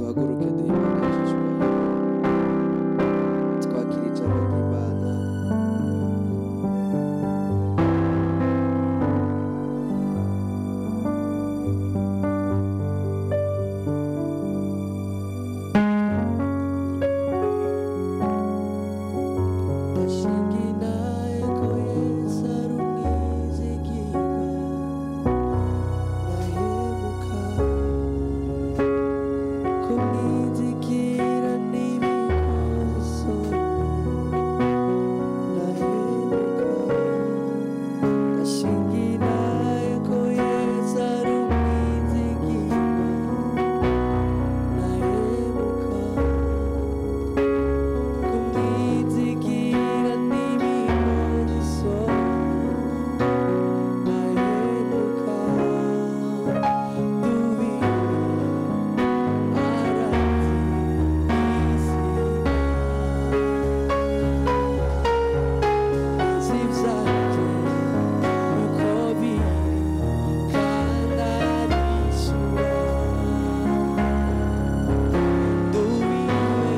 Duhaguruke duhe Imana yacu icyubahiro. Twakira ijambo ry'Imana. Ndashinga ko Yesu ari umwizigirwa, ndahemuka kumwizigira n'ibikoze isoni, ndahemuka. Ndashinga ko Yesu ari umwizigirwa, ndahemuka kumwizigira n'ibikoze isoni, ndahemuka. Dubiwe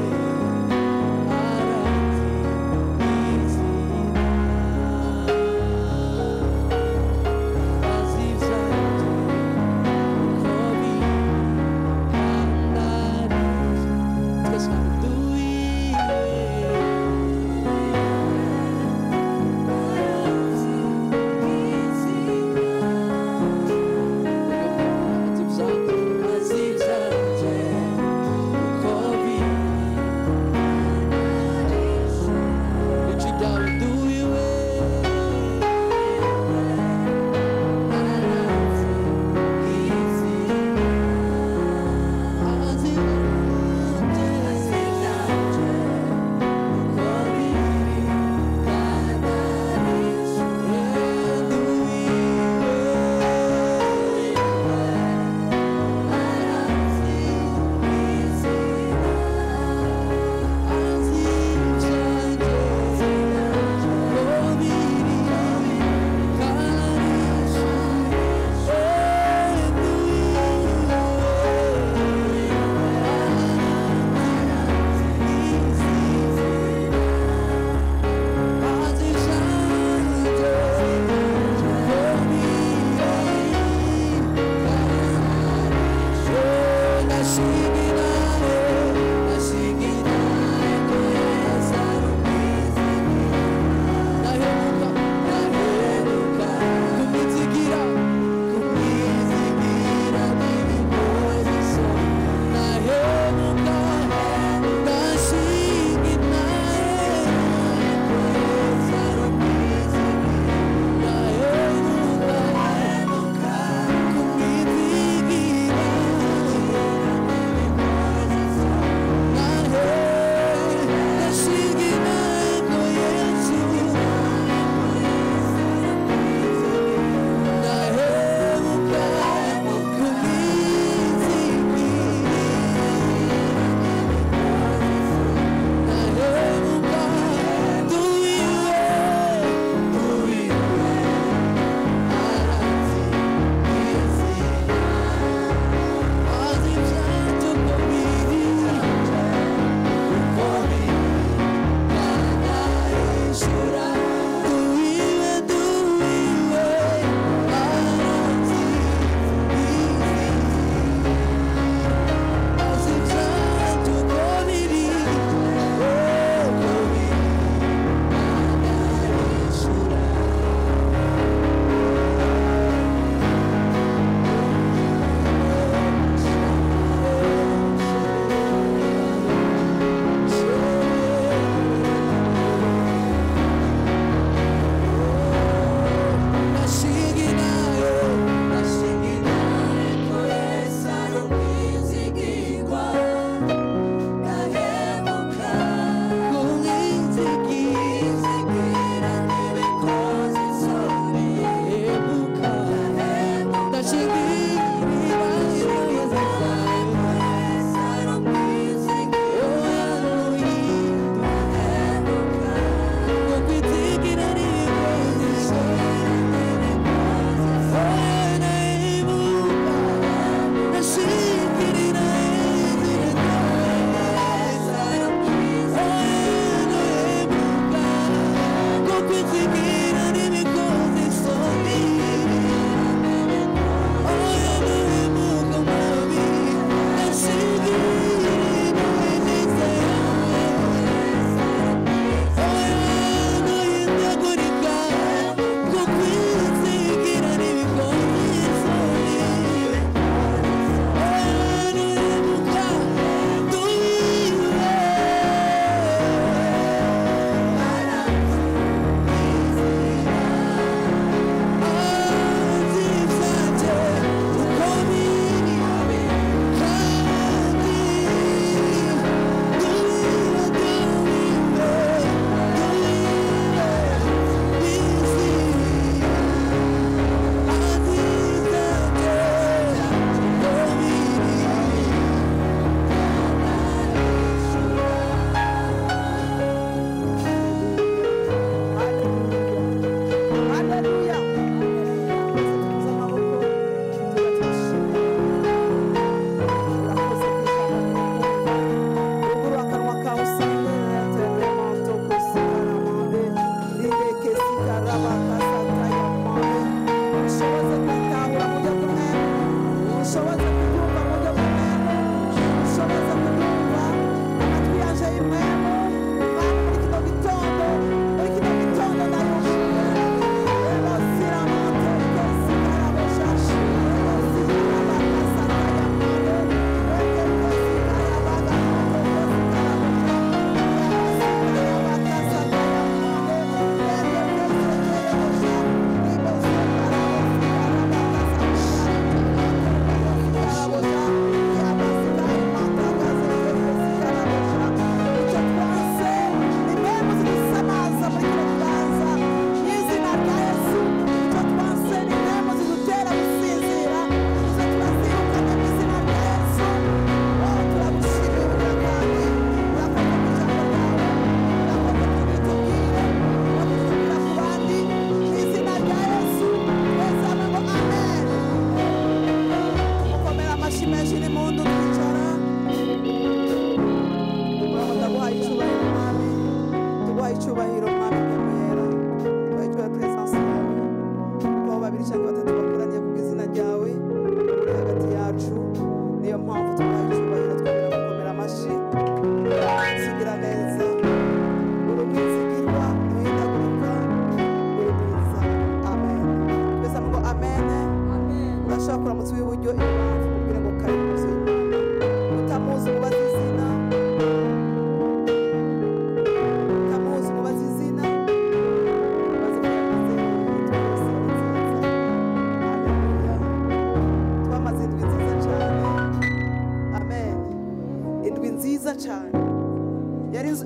nziza cyane,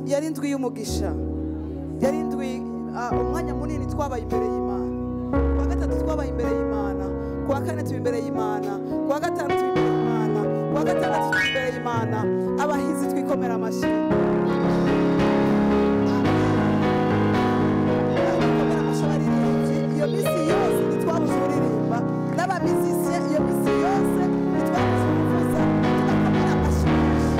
yari indwi y'umugisha, yari indwi umwanya munini twabaye imbere y'Imana. Kuwa gatatu twabaye imbere y'Imana, kuwa kane tuba imbere y'Imana, kuwa gatanu tuba imbere y'Imana, kuwa gatandatu tuba imbere y'Imana. Abahizi twikomera amashyi. Twikomera amashyi abaririmbyi. Iyo minsi yose ntitwabuze uririmba, n'abamizisiye iyo minsi yose ntitwabuze kuvuza, tugakomera amashyi menshi.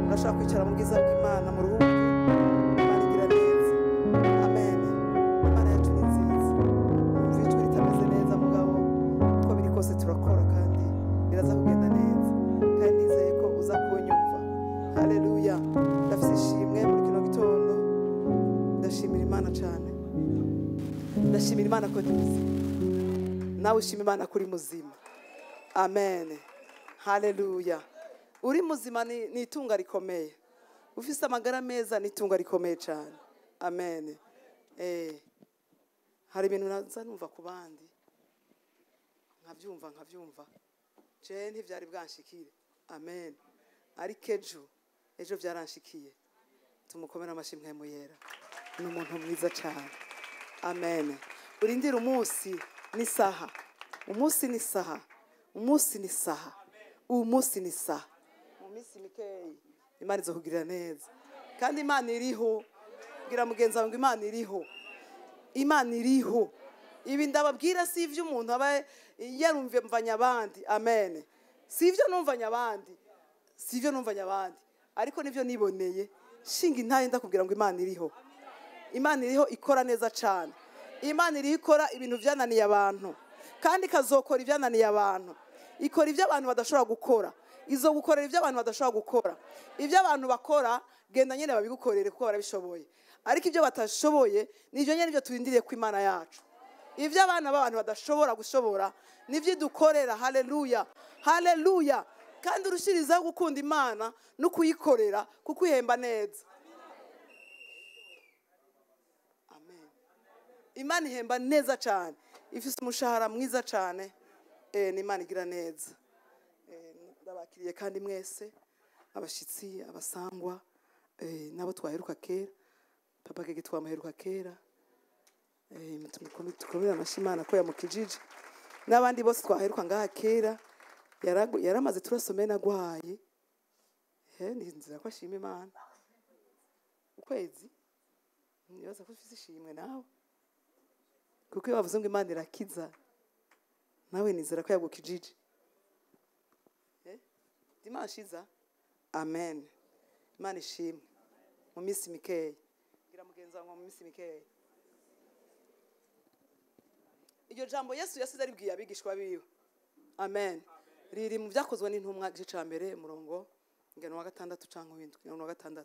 Urashobora kwicara mu bwiza bw'Imana mu ruhuke. Imana igira neza. Amen. Imana yacu ni nziza. Umva ijwi ritameze neza mugabo, uko biri kose turakora kandi biraza kugenda neza, kandi nizeye ko uza kunyumva. Haleluya. Ndafise ishimwe muri kino gitondo. Ndashimira Imana cyane. Ndashimira Imana ko ndi muzima. Nawe ushima Imana kuri muzima. Amen. Haleluya. Uri muzima ni itunga rikomeye. Ufise amagara meza ni itunga rikomeye cyane. Amen. Hari ibintu naza numva ku bandi, nkabyumva je ntivyari bwanshikire. Amen. Ariko ejo byaranshikiye. Tumukomera amashimwe mu yera. Ni umuntu mwiza cyane. Amen. Urindira umunsi n'isaha. Umunsi n'isaha. Umunsi n'isaha. Umunsi n'isaha. Mu minsi mikeyi Imana izokugirira neza. Kandi Imana iriho. Bwira mugenzi wawe ngo Imana iriho. Imana iriho. Ibi ndababwira si ivyo umuntu aba yarumvanye abandi. Amen. Si ivyo numvanye abandi. Si ivyo numvanye abandi. Ariko nivyo niboneye. Shinga intaye ndakubwira ngo Imana iriho. Imana iriho ikora neza cyane. Imana iriho ikora ibintu byananiye abantu. Kandi ikazokora ibyananiye abantu. Ikora ibyo abantu badashobora gukora. Izo gukorera ibyo abantu badashobora gukora. Ibyo abantu bakora genda nyene babigukorere kuko barabishoboye. Ariko ibyo batashoboye nivyo nyene ibyo turindiriye ku Imana yacu. Ibyo abana b'abantu badashobora gushobora nivyo dukorera. Haleluya. Haleluya. Kandi urushirizaho gukunda Imana no kuyikorera kuko ihemba neza. Amen. Imana ihemba neza cyane. Ifise umushahara mwiza cyane. Ni Imana igira neza. Ndabakiriye kandi mwese abashitsi, abasangwa, nabo twaheruka kera. Papa Gege twamuheruka kera. Tukomere amashyi Imana ko yamukijije. N'abandi bose twaheruka ngaha kera. Yaramaze turasomena agwaye. Ni nzira ko ashima Imana. Ukwezi nibaza ko ufise ishimwe nawe. Kuko iyo bavuze ngo Imana irakiza, nawe nizera ko yagukijije. Dimanche iza. Amen. Imana ishimwe. Mu minsi mikeyi. Gira mugenzi wawe mu minsi mikeyi. Iryo jambo Yesu yasize aribwiye abigishwa biwe. Amen. Riri mu byakozwe n'intumwa igice ca mbere umurongo ngeno wa 6 canke 7 ngeno wa 6.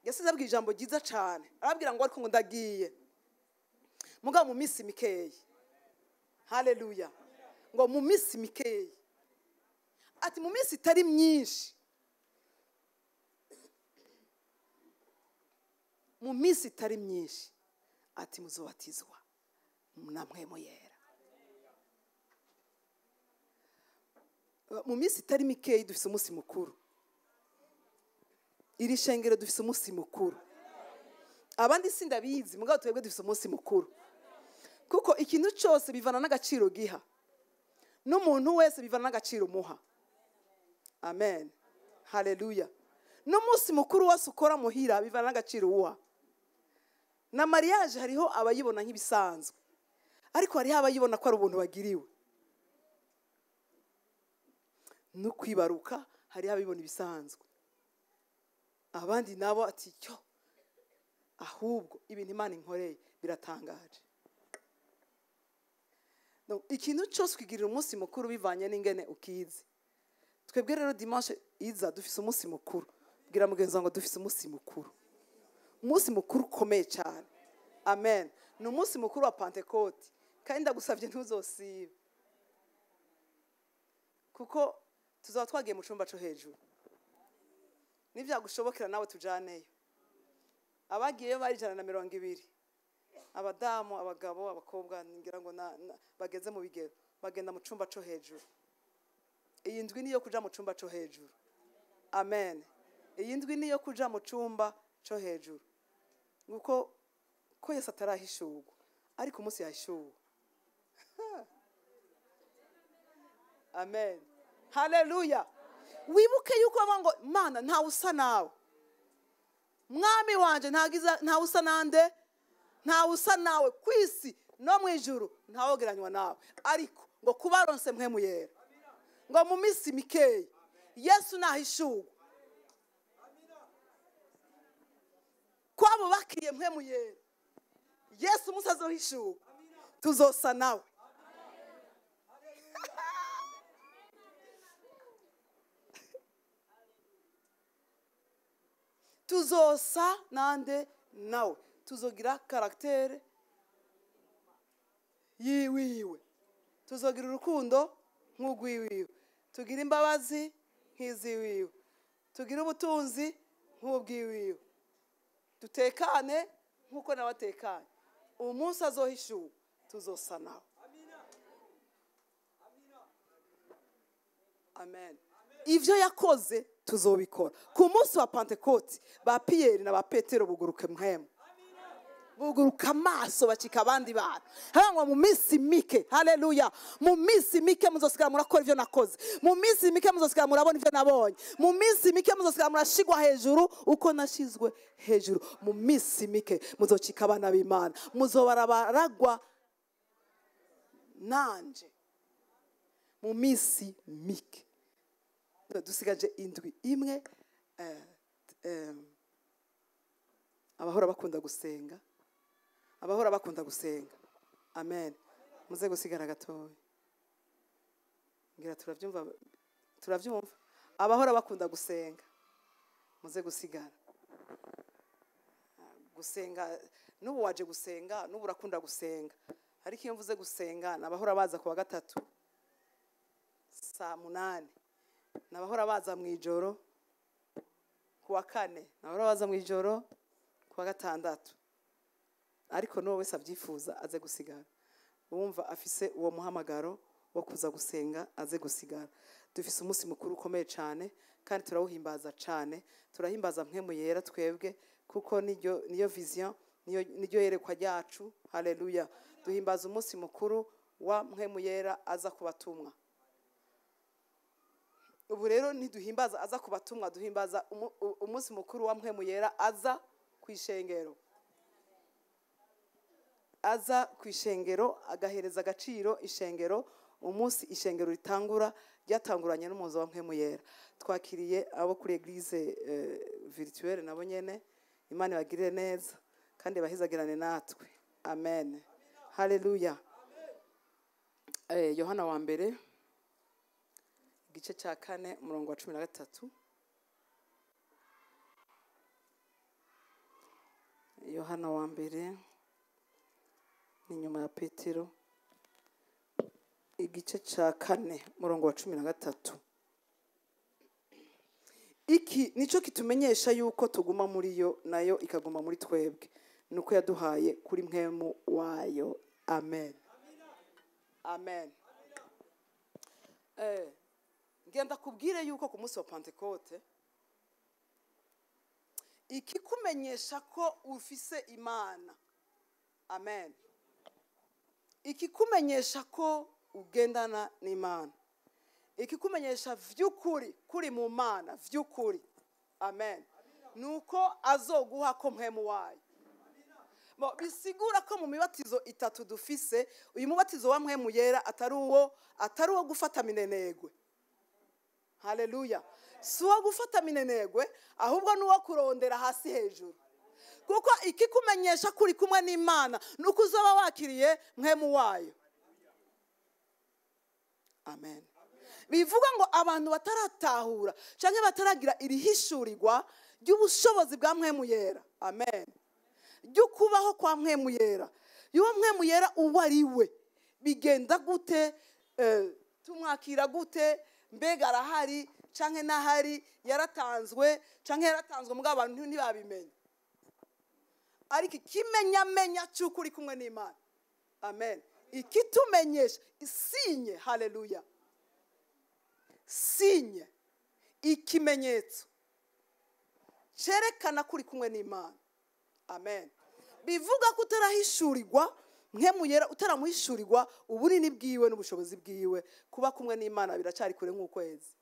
Yasize abwiye ijambo ryiza cyane. Arabwira ngo ariko ngo ndagiye. Mugabo mu minsi mikeyi. Haleluya. Ngo mu minsi mikeyi. Ati mu minsi itari myinshi. Mu minsi itari myinshi ati muzobatizwa namwe muyera. Mu minsi itari mikeyi dufise umunsi mukuru. Iri shengero dufise umunsi mukuru. Abandi sindabizi mugabo twebwe dufise umunsi mukuru. Kuko ikintu cyose bivana n'agaciro giha. N'umuntu wese bivana n'agaciro muha. Amen. Haleluya. N'umunsi mukuru wose ukora muhira bivana n'agaciro uha. Na mariage hariho abayibona nk'ibisanzwe. Ariko hariho abayibona ko ari ubuntu bagiriwe. No kwibaruka hariho abibona ibisanzwe. Abandi nabo ati cyo ahubwo ibintu Imana inkoreye biratangaje. Donc ikintu cyose kwigirira umunsi mukuru bivanye n'ingene ukizi. Twebwe rero dimanche iza dufise umunsi mukuru. Bwira mugenzi ngo dufise umunsi mukuru. Umunsi mukuru ukomeye cyane. Amen. Ni umunsi mukuru wa Pentecote. Kandi ndagusavye ntuzosibe. Kuko tuzaba twagiye mu cumba cyo hejuru. Nivyagushobokera nawe tujaneyo. Abagiyeyo bari 120. Abadamu, abagabo, abakobwa ngira ngo bageze mu bigero bagenda mu cumba co hejuru. Iyi ndwi niyo kuja mu cumba co hejuru. Amen. Iyi ndwi niyo kuja mu cumba co hejuru. Nguko ko Yesu atarahishurwa, ariko umunsi yahishuwe. Amen. Haleluya. Wibuke yuko bavuga ngo Mana ntawe usa nawe. Mwami wanje ntawe usa nande, ntawe usa nawe ku isi no mu ijuru, ntawogeranywa nawe. Ariko ngo kubaronse mpwemu yera, ngo mu minsi mikeyi Yesu nahishurwa, kwabo bakiriye mpwemu yera, Yesu umunsi azohishurwa tuzosa nawe. Tuzosa nande nawe, tuzogira karaktere yiwiwe, tuzogira urukundo nk'urwiwiwe, tugira imbabazi nk'iziwiwe, tugira ubutunzi nk'ubwiwiwe, dutekane nk'uko nawe atekanye. Umunsi azohishuwe tuzosa nawe. Amen. Ivyo yakoze tuzobikora. Ku munsi wa Pentecote ba Pierre na ba Petero buguruka mpwemu, buguruka amaso bacika abandi bantu. Harangwa mu minsi mike. Haleluya. Mu minsi mike muzosigara murakora ivyo nakoze. Mu minsi mike muzosigara murabona ivyo nabonye. Mu minsi mike muzosigara murashigwa hejuru uko nashizwe hejuru. Mu minsi mike muzocika abana b'Imana, muzobarabaragwa nanje. Mu minsi mike dusigaje indwi imwe. Abahora bakunda gusenga, abahora bakunda gusenga, amen, muze gusigara gatoya. Ngira turavyumva, turavyumva. Abahora bakunda gusenga muze gusigara. Gusenga n'ubu waje gusenga, n'ubu urakunda gusenga, ariko iyo mvuze gusenga nabahora baza kuwa gatatu saa 8, nabahora baza mu ijoro kuwa kane, nabahora baza mu ijoro kuwa gatandatu. Ariko n'uwo wese abyifuza aze gusigara, wumva afise uwo muhamagaro wo kuza gusenga aze gusigara. Dufise umunsi mukuru ukomeye cyane kandi turawuhimbaza cyane. Turahimbaza mpwemu yera twebwe, kuko niyo vision, niyo yerekwa ryacu. Haleluya. Duhimbaza umunsi mukuru wa mpwemu yera aza kubatumwa. Ubu rero ntiduhimbaza aza kubatumwa, duhimbaza umunsi mukuru wa mpwemu yera aza kwishengero. Aza kwishengero agahereza agaciro ishengero. Umunsi ishengero ritangura ryatanguranye n'umuzo wa mpwemu yera. Twakiriye abo kuri eglise virtuelle nabo nyene, Imana ibagirire neza kandi bahizagirane natwe. Amen. Haleluya. Yohana wa mbere igice cya 4 umurongo wa 13. Yohana wa mbere ni nyuma ya Petero, igice cya 4 umurongo wa 13. Iki nico kitumenyesha yuko tuguma muri yo nayo ikaguma muri twebwe, nuko yaduhaye kuri mpwemu wayo. Amen. Amen. Ngenda kubwire yuko ku munsi wa Pentecote ikikumenyesha ko ufise Imana. Amen. Ikikumenyesha ko ugendana n'Imana, ikikumenyesha vy'ukuri kuri mu Mana vy'ukuri. Amen. Nuko azoguha ko mpwemu wayo. Bo bisigura ko mu mibatizo itatu dufise, uyu mubatizo wa mpwemu yera atari uwo gufata minenegwe. Haleluya. Si uwo gufata minenegwe, ahubwo nuwo kurondera hasi hejuru. Kuko ikikumenyesha kuri kumwe n'Imana nuko uzoba wakiriye mpwemu wayo. Amen. Bivuga ngo abantu bataratahura canke bataragira irihishurirwa ry'ubushobozi bwa mpwemu yera. Amen. Ry'ukubaho kwa mpwemu yera. Yuwo mpwemu yera uwo ari we, bigenda gute, tumwakira gute, mbega arahari canke nahari, yaratanzwe canke yaratanzwe mugabo abantu ntibabimenye. Ariko ikimenyamenya cy'uko uri kumwe n'Imana, amen, ikitumenyesha isinye, haleluya, sinye, ikimenyetso cyerekana ko uri kumwe n'Imana, amen. Bivuga ko utarahishurirwa Mpwemu Yera, utaramuhishurirwa ubunini bwiwe n'ubushobozi bwiwe, kuba kumwe n'Imana biracyari kure nk'ukwezi.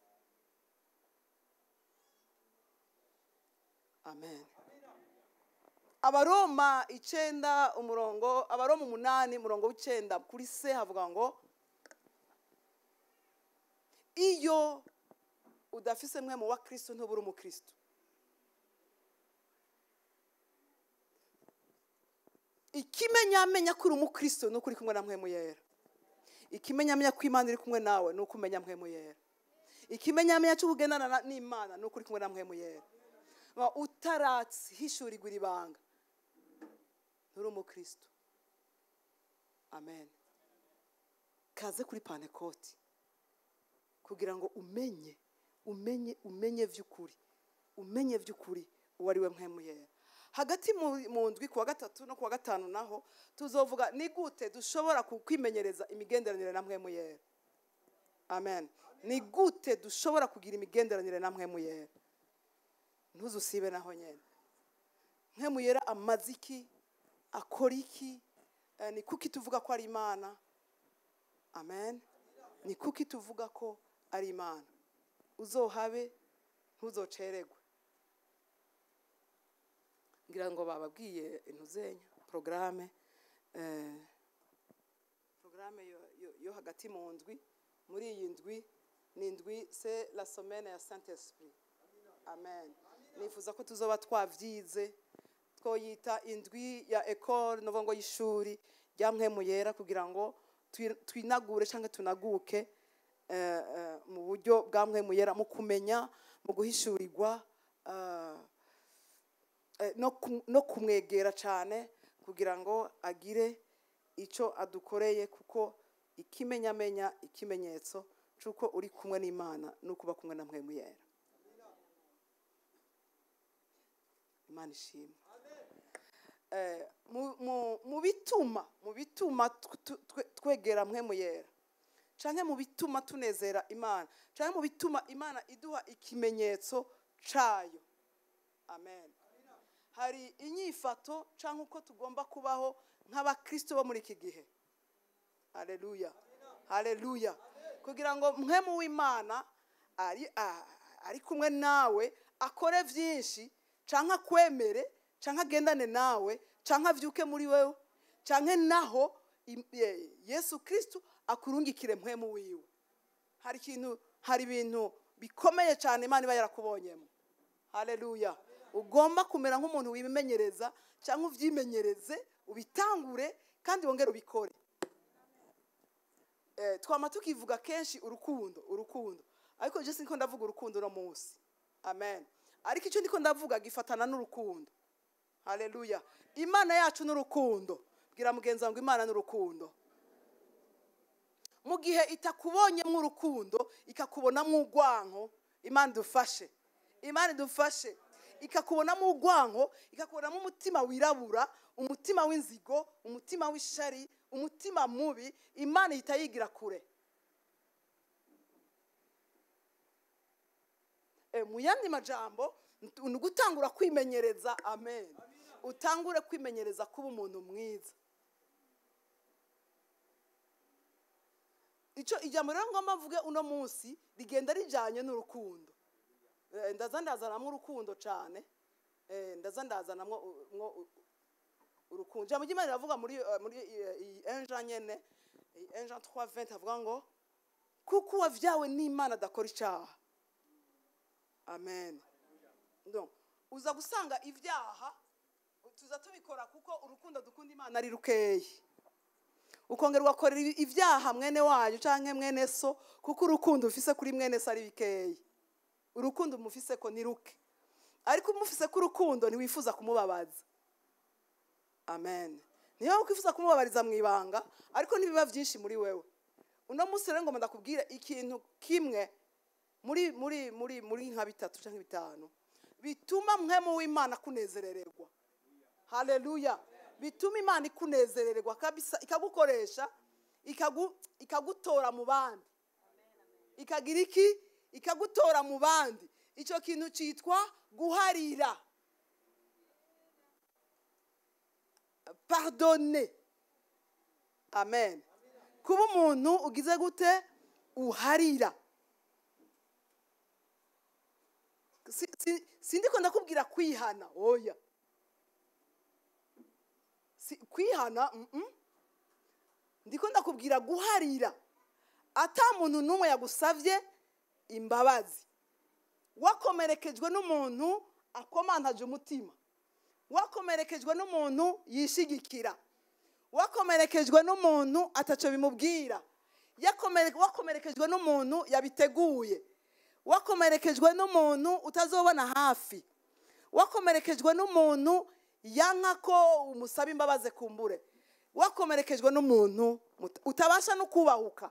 Amen. Abaroma 9 umurongo, Abaroma 8 umurongo w'9 kuri se havuga ngo iyo udafise Mpwemu wa Kristo ntubura umukristo. Ikimenyamenya kuri umukristo nuko uri kumwe na Mpwemu Yera. Ikimenyamenya ko Imana iri kumwe nawe nuko umenya Mpwemu Yera. Ikimenyamenya cyo kugendana n'Imana nuko uri kumwe na Mpwemu Yera. Utaratsi hishurirwa ibanga nturi umukristo. Amen. Kaze kuri Pantekoti kugira ngo umenye, umenye, umenye vy'ukuri, umenye vy'ukuri uwo ari we Mpwemu Yera. Hagati mu ndwi kuwa gatatu no kuwa gatanu naho tuzovuga ni gute dushobora kwimenyereza imigenderanire na Mpwemu Yera. Amen. Ni gute dushobora kugira imigenderanire na Mpwemu Yera. Ntuzusibe naho nyene. Mpwemu Yera amaziki akora iki? Ni kuki tuvuga ko ari Imana? Amen. Ni kuki tuvuga ko ari Imana? Uzohabe, ntuzoceregwe. Ngira ngo bababwiye intuzenya programme, programme yo hagati mu ndwi. Muri iyi ndwi ni ndwi, c'est la semaine ya Saint Esprit. Amen. Nifuza ko tuzoba twavyize, twoyita indwi ya école novuga ngo y'ishuri rya Mpwemu Yera, kugira ngo twinagure canke tunaguke mu buryo bwa Mpwemu Yera, mu kumenya, mu guhishurirwa, no kumwegera cyane kugira ngo agire icyo adukoreye, kuko ikimenyamenya, ikimenyetso cy'uko uri kumwe n'Imana nukuba kumwe na Mpwemu Yera. Imana ishimwe. Mu bituma twegera Mpwemu Yera, canke mu bituma tunezera Imana, canke mu bituma Imana iduha ikimenyetso cayo. Amen. Hari inyifato canke uko tugomba kubaho nk'abakristo bo muri iki gihe. Haleluya, haleluya. Kugira ngo Mpwemu w'Imana ari kumwe nawe akore vyinshi, canke akwemere, canke agendane nawe, canke avyuke muri wewe, canke naho Yesu Kristo akurungikire Mpwemu wiwe. Hari ikintu, hari ibintu bikomeye cyane Imana iba yarakubonyemo. Haleluya. Ugomba kumera nk'umuntu wimenyereza, cyangwa uvyimenyereze, ubitangure kandi wongere ubikore. Twama tukivuga kenshi urukundo, urukundo. Ariko je sinko ndavuga urukundo no munsi. Amen. Ariko icyo ndiko ndavuga gifatana n'urukundo. Haleluya. Imana yacu n'urukundo. Bwira mugenzi wangu Imana n'urukundo. Mu gihe itakubonyemo urukundo, ikakubonamo urwanko, Imana idufashe. Imana idufashe. Ikakubonamo urwanko, ikakubonamo umutima wirabura, umutima w'inzigo, umutima w'ishari, umutima mubi, Imana ihita yigira kure. Mu yandi majambo ni ugutangura kwimenyereza. Amen. Utangure kwimenyereza kuba umuntu mwiza. Icyo ijambo rero ngomba mvuge uno munsi rigenda rijanye n'urukundo. Ndaza ndazanamwo urukundo cyane. Ndaza ndazanamwo urukundo. Ijambo ry'Imana riravuga muri 1 Jean nyene, 1 Jean 3:20 avuga ngo kuko uwavyawe n'Imana adakora icaha. Amen. Donc uza gusanga ivyaha tuza tubikora kuko urukundo dukunda Imana ari rukeye. Ukongera ugakorera ivyaha mwene wayo canke mwene so, kuko urukundo ufise kuri mwene so ari bikeye. Urukundo mufise ko ni ruke, ariko umufise ko urukundo ntiwifuza kumubabaza. Amen. Niyo ukwifuza kumubabariza mu ibanga, ariko ntibiba byinshi muri wewe. Uno munsi rero ngomba ndakubwira ikintu kimwe muri muri muri muri nka bitatu canke bitanu bituma Mpwemu w'Imana kunezerererwa. Haleluya. Bituma Imana ikunezererwa kabisa, ikagukoresha, ikagutora mu bandi, ikagira iki, ikagutora mu bandi. Icyo kintu cyitwa guharira, pardonner. Amen. Kuba umuntu ugize gute, uharira. Sindiko ndakubwira kwihana, oya. Kwihana, ndiko ndakubwira guharira. Ata muntu n'umwe yagusavye imbabazi. Wakomerekejwe n'umuntu akomantaje umutima, wakomerekejwe n'umuntu yishigikira, wakomerekejwe n'umuntu ataco bimubwira, wakomerekejwe n'umuntu yabiteguye, wakomerekejwe n'umuntu utazobona hafi, wakomerekejwe n'umuntu yanka ko umusaba imbabazi kumbure, wakomerekejwe n'umuntu utabasha no kubahuka.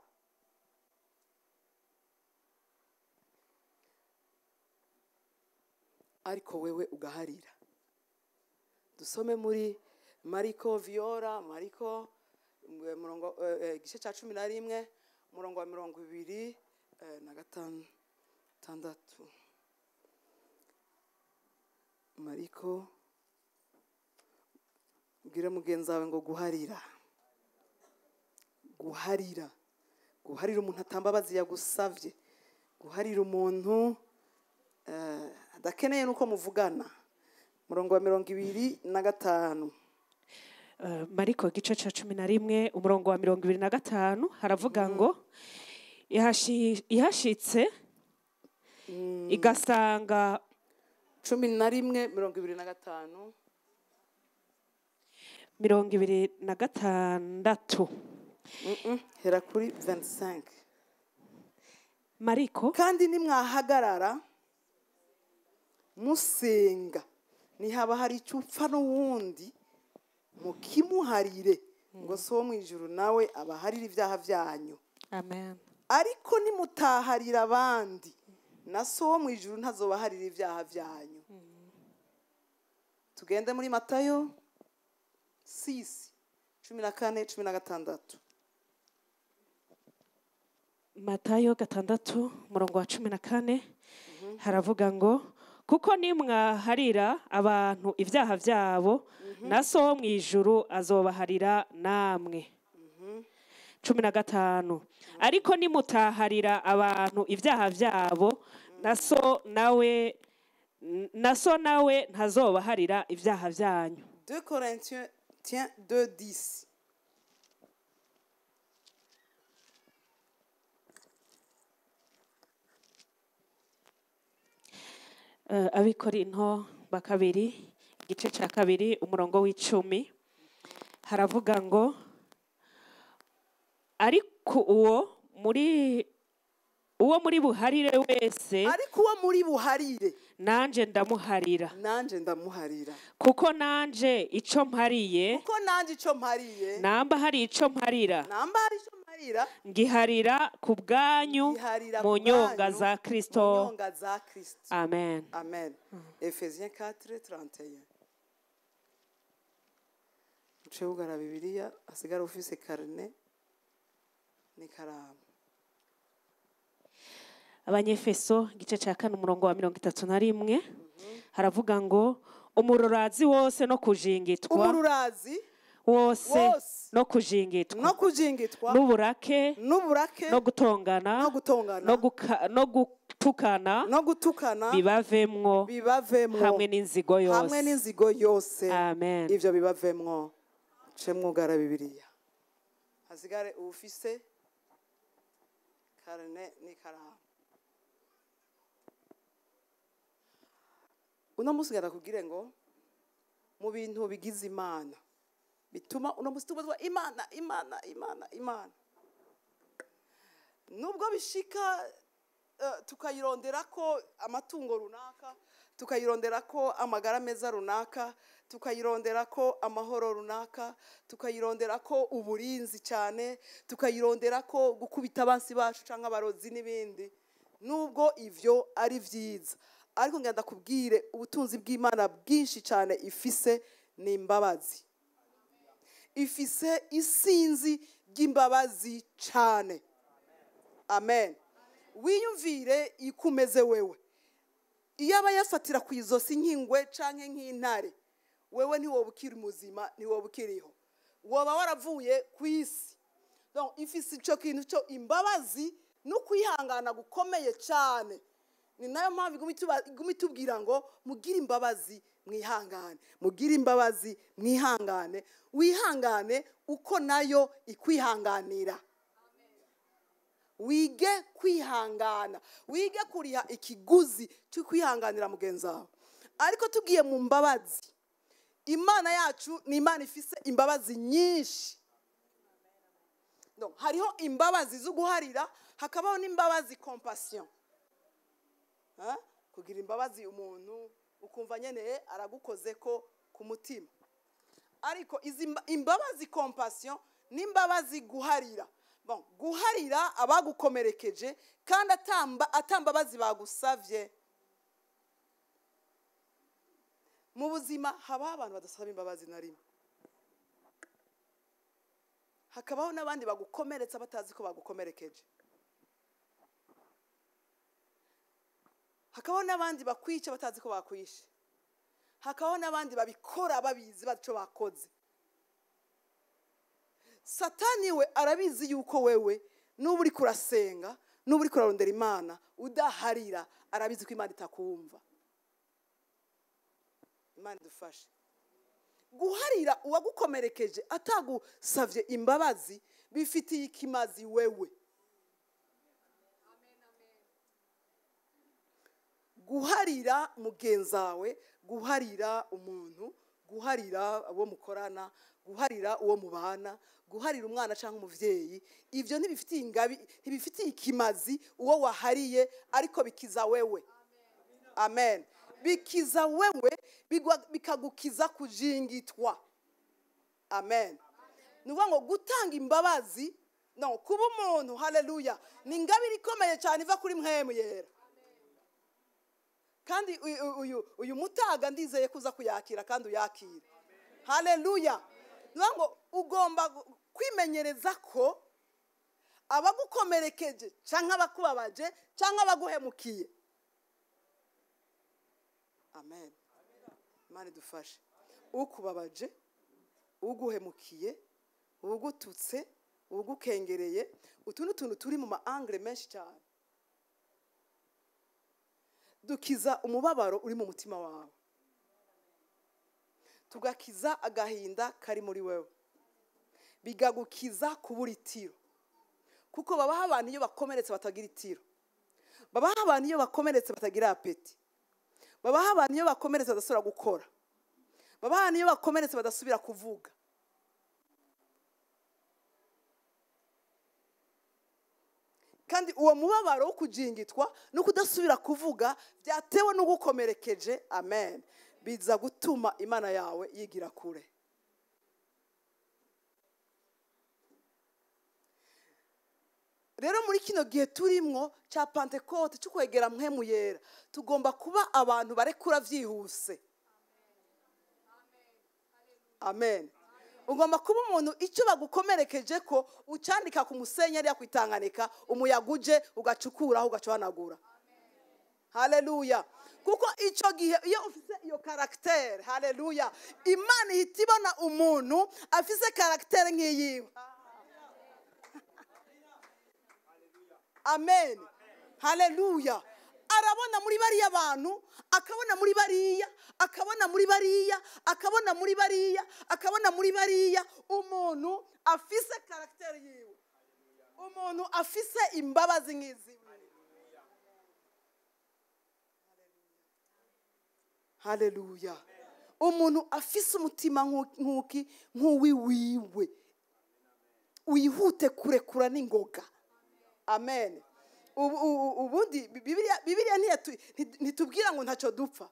Ariko wewe ugaharira. Dusome muri Mariko Viora, Mariko murongo igice ca 11 murongo wa 26. Mariko, bwira mugenzi wawe ngo guharira. Guharira. Guharira umuntu atambabazi yagusavye. Guharira umuntu adakeneye nuko muvugana. Murongo wa 25. Mariko igice ca 11 umurongo wa 25 haravuga ngo ihashitse igasanga 11 25 26. Hera kuri 25. Mariko, kandi nimwahagarara musenga, nihaba hari icyo upfa n'uwundi mukimuharire, ngo so mu ijuru nawe abaharire ibyaha byanyu. Amen. Ariko nimutaharira abandi, na so mu ijuru ntazobaharira ibyaha byanyu. Tugende muri Matayo 6 14 16. Matayo 6 umurongo wa 14 haravuga ngo kuko nimwaharira abantu ibyaha byabo, na so mu ijuru azobaharira namwe. 15 ariko nimutaharira abantu ibyaha byabo, na so nawe ntazobaharira ibyaha byanyu. 2 Corinthiens 2:10. Abikorinto ba kabiri igice ca 2 umurongo w'icumi haravuga ngo ariko uwo muri buharire wese, ariko uwo muri buharire, nanje ndamuharira, nanje ndamuharira, kuko nanje ico mpariye, kuko nanje ico mpariye, namba hari ico mpariira, namba hari ico mpariira, ngiharira ku bwanyu mu nyonga za Kristo. Amen. Amen. Efesiens 4:31. Uce ugara Bibiliya, asigara ufise karne n'ikaramu. Abanyefeso igice ca 4 umurongo wa 31 haravuga ngo umururazi wose no kujingitwa, umururazi wose no kujingitwa, no kujingitwa, n'uburake, n'uburake, no gutongana, no gutongana, no gutukana, no gutukana, bibavemwo, bibavemwo, hamwe n'inzigo yose, hamwe n'inzigo yose. Amen. Ivyo bibavemwo. Cemwugara Bibiliya, hasigare ufise karne n'ikaramu. Uno musi ndakubwire ngo mu bintu bigize Imana bituma uno musi tubazwa Imana, Imana, Imana, Imana, nubwo bishika tukayirondera ko amatungo runaka, tukayirondera ko amagara meza runaka, tukayirondera ko amahoro runaka, tukayirondera ko uburinzi cyane, tukayirondera ko gukubita abansi bacu canke abarozi n'ibindi, nubwo ivyo ari vyiza, ariko ngenda kubwire ubutunzi bw'Imana bwinshi cyane ifise Ni imbabazi. Ifise isinzi ry'imbabazi cyane. Amen. Wiyumvire ikumeze wewe. Iyo aba yafatira ku izosi nk'ingwe canke nk'intare, wewe ntiwoba ukiri muzima, ntiwoba ukiriho, woba waravuye ku isi. Donc ifise ico kintu cyo imbabazi no kwihangana gukomeye cyane. Ni nayo mpamvu iguma itubwira ngo mugire imbabazi mwihangane, mugire imbabazi mwihangane, wihangane uko nayo ikwihanganira. Wige kwihangana, wige kuriha ikiguzi cyo kwihanganira mugenzi wawe. Ariko tugiye mu mbabazi, Imana yacu ni Imana ifise imbabazi nyinshi. Donc hariho imbabazi zo guharira, hakabaho n'imbabazi compassion. Ha? Kugira imbabazi umuntu ukumva nyene aragukoze ko ku mutima. Ariko izi imbabazi compassion n'imbabazi guharira. Bon, guharira abagukomerekeje kandi atambabazi bagusavye. Mu buzima haba abantu badasaba imbabazi na rimwe, hakabaho n'abandi bagukomeretsa batazi ko bagukomerekeje, hakabaho n'abandi bakwica batazi ko bakwishe, hakabaho n'abandi babikora babizi baco bakoze. Satani we arabizi yuko wewe nuba uri kurasenga, nuba uri kurarondera Imana udaharira, arabizi ko Imana itakumva. Imana idufashe. Guharira uwagukomerekeje atagusavye imbabazi bifitiye ikimazi wewe. Guharira mugenzawe, guharira umuntu, guharira abo mukorana, guharira uwo mubana, guharira umwana cyangwa umuvyeyi, ivyo ntibifitiye ingabi, ntibifitiye ikimazi uwo wahariye, ariko bikiza wewe. Amen. Bikiza wewe, bikagukiza kujingitwa. Amen. Nuvuga ngo gutanga imbabazi, no kuba umuntu, haleluya, ni ingabire ikomeye cyane iva kuri Mpwemu Yera. Kandi uyu mutaga ndizeye kuza kuyakira kandi uyakira. Haleluya. Nuvuga ngo ugomba kwimenyereza ko abagukomerekeje canke abakubabaje canke abaguhemukiye. Amen. Imana idufashe. Ukubabaje, uguhemukiye, ugututse, ugukengereye, utu n'utuntu turi mu ma angle menshi cyane. Dukiza umubabaro uri mu mutima wawe, tugakiza agahinda kari muri wewe, bigagukiza kubura itiro. Kuko babaho abantu iyo bakomeretse batagira itiro, babaho abantu iyo bakomeretse batagira apeti, babaho abantu iyo bakomeretse badasubira gukora, babaho abantu iyo bakomeretse badasubira kuvuga. Kandi uwo mubabaro wo kujingitwa no kudasubira kuvuga byatewe n'ugukomerekeje, amen, biza gutuma Imana yawe yigira kure. Rero muri kino gihe turimwo cya Pentecote cyo kwegera Mpwemu Yera, tugomba kuba abantu barekura vyihuse. Amen. Ugomba kuba umuntu icyo bagukomerekeje ko ucandika ku musenyi ari yakwitanganika, umuyaga uje ugacukuraho ugacohanagura. Haleluya. Kuko icyo gihe iyo ufise iyo caractère, haleluya, Imana ihita ibona umuntu afise caractère nk'iyiwe. Amen. Haleluya. Arabona muri bariya bantu, akabona muri bariya, akabona muri bariya, akabona muri bariya, akabona muri bariya, umuntu afise caractère yiwe, umuntu afise imbabazi nk'izi. Haleluya. Umuntu afise umutima nkuki nkuwiwiwe, wihute kurekura n'ingoga. Amen. Ubundi Bibiliya ntitubwira ngo ntacyo dupfa.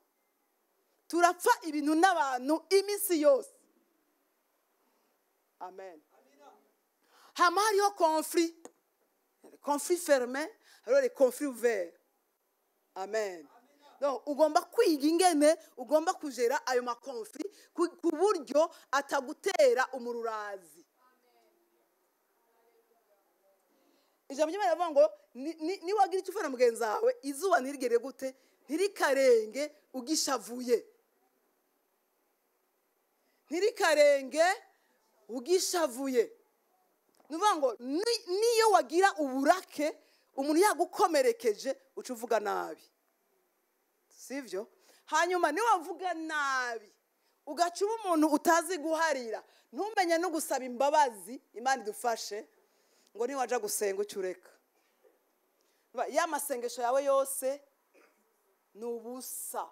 Turapfa ibintu n'abantu iminsi yose. Amen. Hama hariho conflit, conflit fermé, hariho les conflits ouverts. Amen. Donc, ugomba kwiga ingene ugomba kujera ayo makonfli ku buryo atagutera umururazi. Ijambo ry'Imana rivuga ngo niwagira icyo ufana mugenzi wawe, izuba ntirigere gute, ntirikarenge ugishavuye, ntirikarenge ugishavuye. Ni ukuvuga ngo niyo wagira uburake umuntu yagukomerekeje uca uvuga nabi, sivyo? Hanyuma niwavuga nabi ugaca uba umuntu utazi guharira, ntumenye no gusaba imbabazi, Imana idufashe, ngo niwaja gusenga uca ureka. Ya masengesho yawe yose ni ubusa.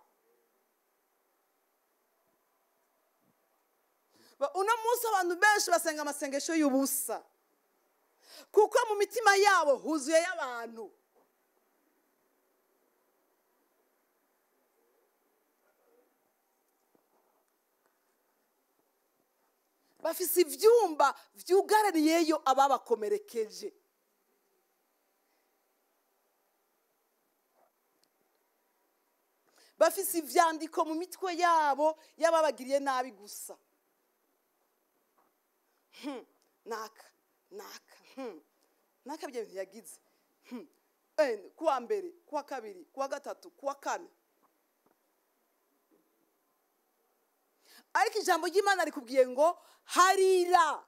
Uno munsi abantu benshi basenga amasengesho y'ubusa, kuko mu mitima yabo huzuye y'abantu. Bafise ivyumba vyugaraniyeyo ababakomerekeje. Bafise ivyandiko mu mitwe yabo y'ababagiriye nabi gusa. Naka naka naka bya bintu yagize. Kuwa mbere, kuwa kabiri, kuwa gatatu, kuwa kane. Ariko ijambo ry'Imana rikubwiye ngo harira,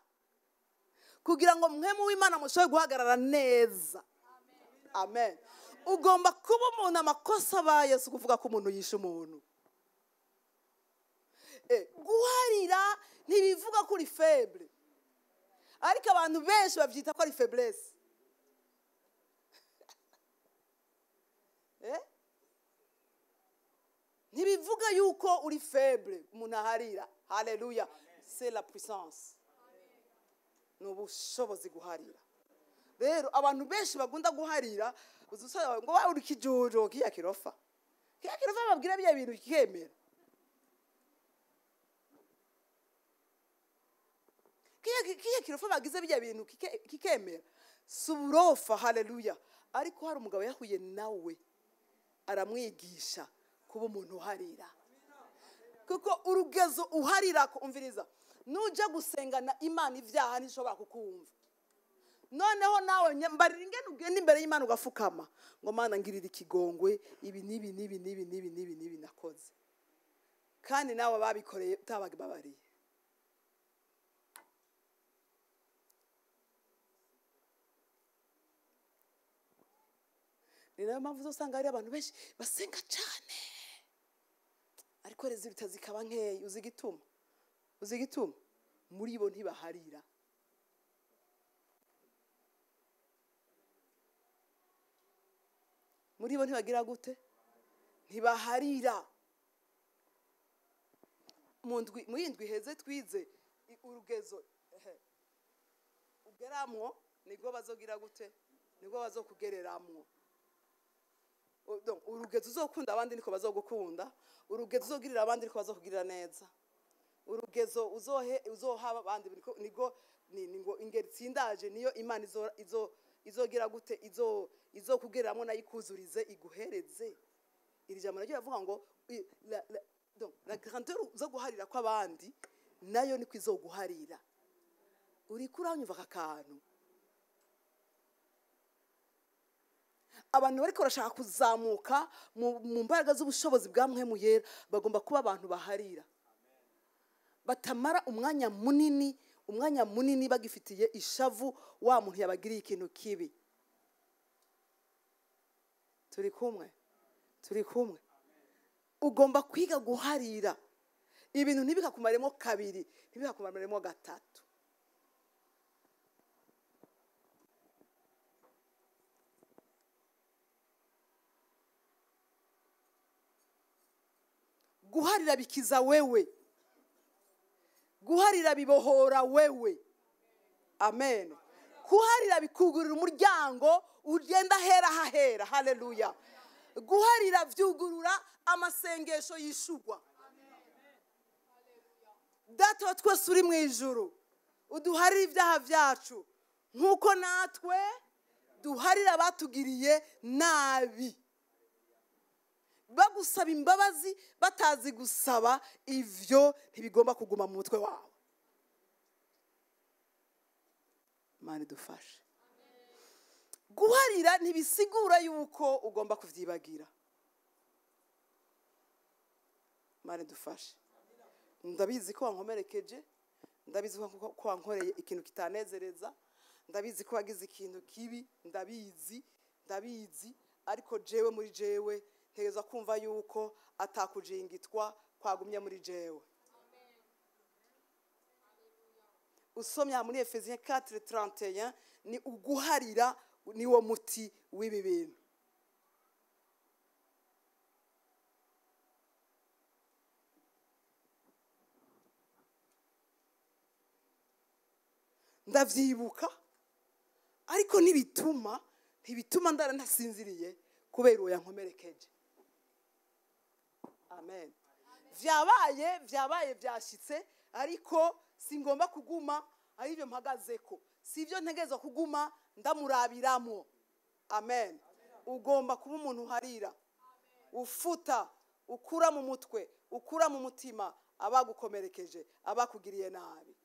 kugira ngo mwemu w'Imana mushobore guhagarara neza. Amen. Ugomba kuba umuntu amakosa abaye si ukuvuga ko umuntu yishe umuntu. Guharira ntibivuga ko uri faible, ariko abantu benshi bavyita ko ari faiblesse. Ntibivuga yuko uri faible umuntu aharira. Haleluya, c'est la puissance, ni ubushobozi guharira. Rero abantu benshi bagunda guharira, uzusaba ngo wa uri kijojo kiya kirofa, kiya kirofa babwira bya bintu kikemera. Kiya kirofa bagize bya bintu kikemera, suburofa. Haleluya. Ariko hari umugabo yahuye nawe aramwigisha kuba umuntu uharira, kuko urugezo uharira kumviriza, nuja gusengana Imana ivyaha ntishobora kukumva. Noneho nawe mbarira ingene ugenda imbere y'Imana ugafukama ngo Mana ngirira ikigongwe, ibi nibi nibi nibi nibi nibi nibi nakoze, kandi nawe babikoreye utabababariye. Ni nayo mpamvu uzosanga hari abantu benshi basenga cyane, ariko resulta zikaba nkeya. Uzi igituma? Uzi igituma? Muri bo ntibaharira. Muri bo ntibagira gute? Ntibaharira. Mu ndwi heze twize urugezo ugeramwo nibwo bazogira gute? Nibwo bazokugereramwo. Donc urugezo uzokunda abandi niko bazogukunda, urugezo uzogirira abandi niko bazokugirira neza, urugezo uzoha abandi niko ningo ingeri tsindaje niyo Imana izogira gute, izokugereramwo nayikuzurize iguhereze. Iri jambo naryo ravuga ngo donc la grandeur zo guharira kw'abandi nayo niko izoguharira. Uriko uranyumva aka kantu? Abantu bariko barashaka kuzamuka mu mbaraga z'ubushobozi bwa Mpwemu Yera bagomba kuba abantu baharira, batamara umwanya munini bagifitiye ishavu wa muntu yabagiriye ikintu kibi. Turi kumwe, turi kumwe. Ugomba kwiga guharira ibintu ntibikakumaremo kabiri, ntibikakumaremo gatatu. Guharira bikiza wewe, guharira bibohora wewe. Amen. Guharira bikugurira umuryango ugenda hera hahera. Haleluya. Guharira vyugurura amasengesho yishugwa. Data wa twese uri mu ijuru, uduharire ibyaha byacu nkuko natwe duharira abatugiriye nabi. Bagusaba imbabazi batazi gusaba, ivyo ntibigomba kuguma mu mutwe wawe. Imana idufashe. Guharira ntibisigura yuko ugomba kuvyibagira. Imana idufashe. Ndabizi ko wankomerekeje, ndabizi ko wankoreye ikintu kitanezereza, ndabizi ko wagize ikintu kibi, ndabizi, ndabizi, ariko jewe muri jewe ntegerezwa kumva yuko atakujingitwa kwagumye muri jewe. Usomye muri Efesiens 4:31 ni uguharira niwo muti w'ibi bintu. Ndavyibuka ariko ntibituma ndara ntasinziriye kubera uwo yankomerekeje. Amen. Vyabaye vyashitse, ariko singomba kuguma ari byo mpagazeko, sivyo ntegerezwa kuguma ndamurabiramo. Amen. Ugomba kuba umuntu uharira, ufuta, ukura mu mutwe, ukura mu mutima abagukomerekeje, abakugiriye nabi.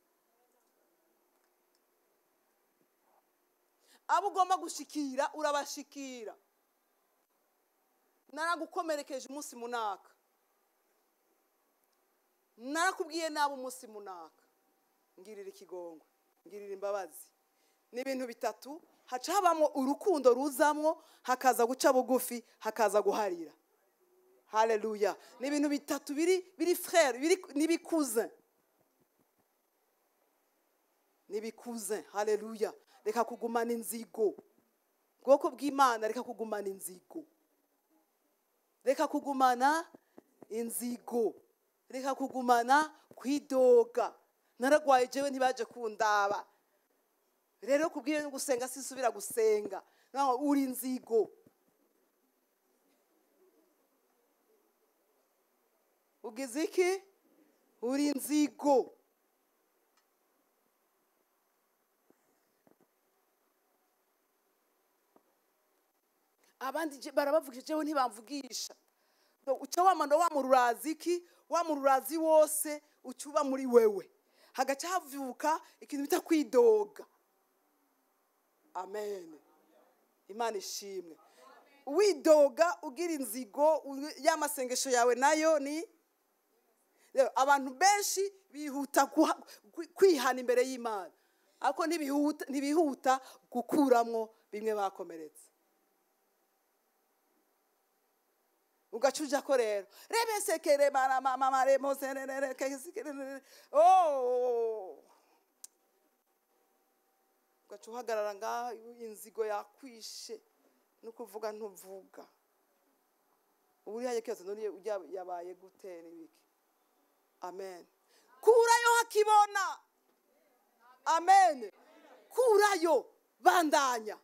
Abo ugomba gushikira urabashikira. Naragukomerekeje umunsi munaka, narakubwiye nabi umunsi munaka, ngirira ikigongwe, ngirira imbabazi. Ni ibintu bitatu haca habamo urukundo ruzamwo, hakaza guca bugufi, hakaza guharira. Haleluya. Ni ibintu bitatu biri frère, biri nibikuze, nibikuze. Haleluya. Reka kugumana inzigo. Bwoko bw'Imana, reka kugumana inzigo. Reka kugumana inzigo. Reka kugumana kwidoga. Naragwaye jewe ntibaje kundaba. Rero kubwiye no gusenga sisubira gusenga. Naho uri inzigo. Ugize iki? Uri inzigo. Abandi barabavugisha jewe ntibamvugisha. Uca wamando wa mururazi iki, wa mururazi wose ucuba muri wewe. Hagaca havuka ikintu bita kwidoga. Amen. Imana ishimwe. Widoga ugira inzigo y'amasengesho yawe nayo ni abantu benshi bihuta kwihana imbere y'Imana, ariko ntibihuta gukuramwo bimwe bakomeretse. Ugacuja ko rero rebesekere mara mama remose oh, ugacuhagarara nga inzigo yakwishe no kuvuga ntuvuga. Uri haye kibazo none yabaye gute nibiki? Amen. Kurayo hakibona. Amen. Kurayo bandanya.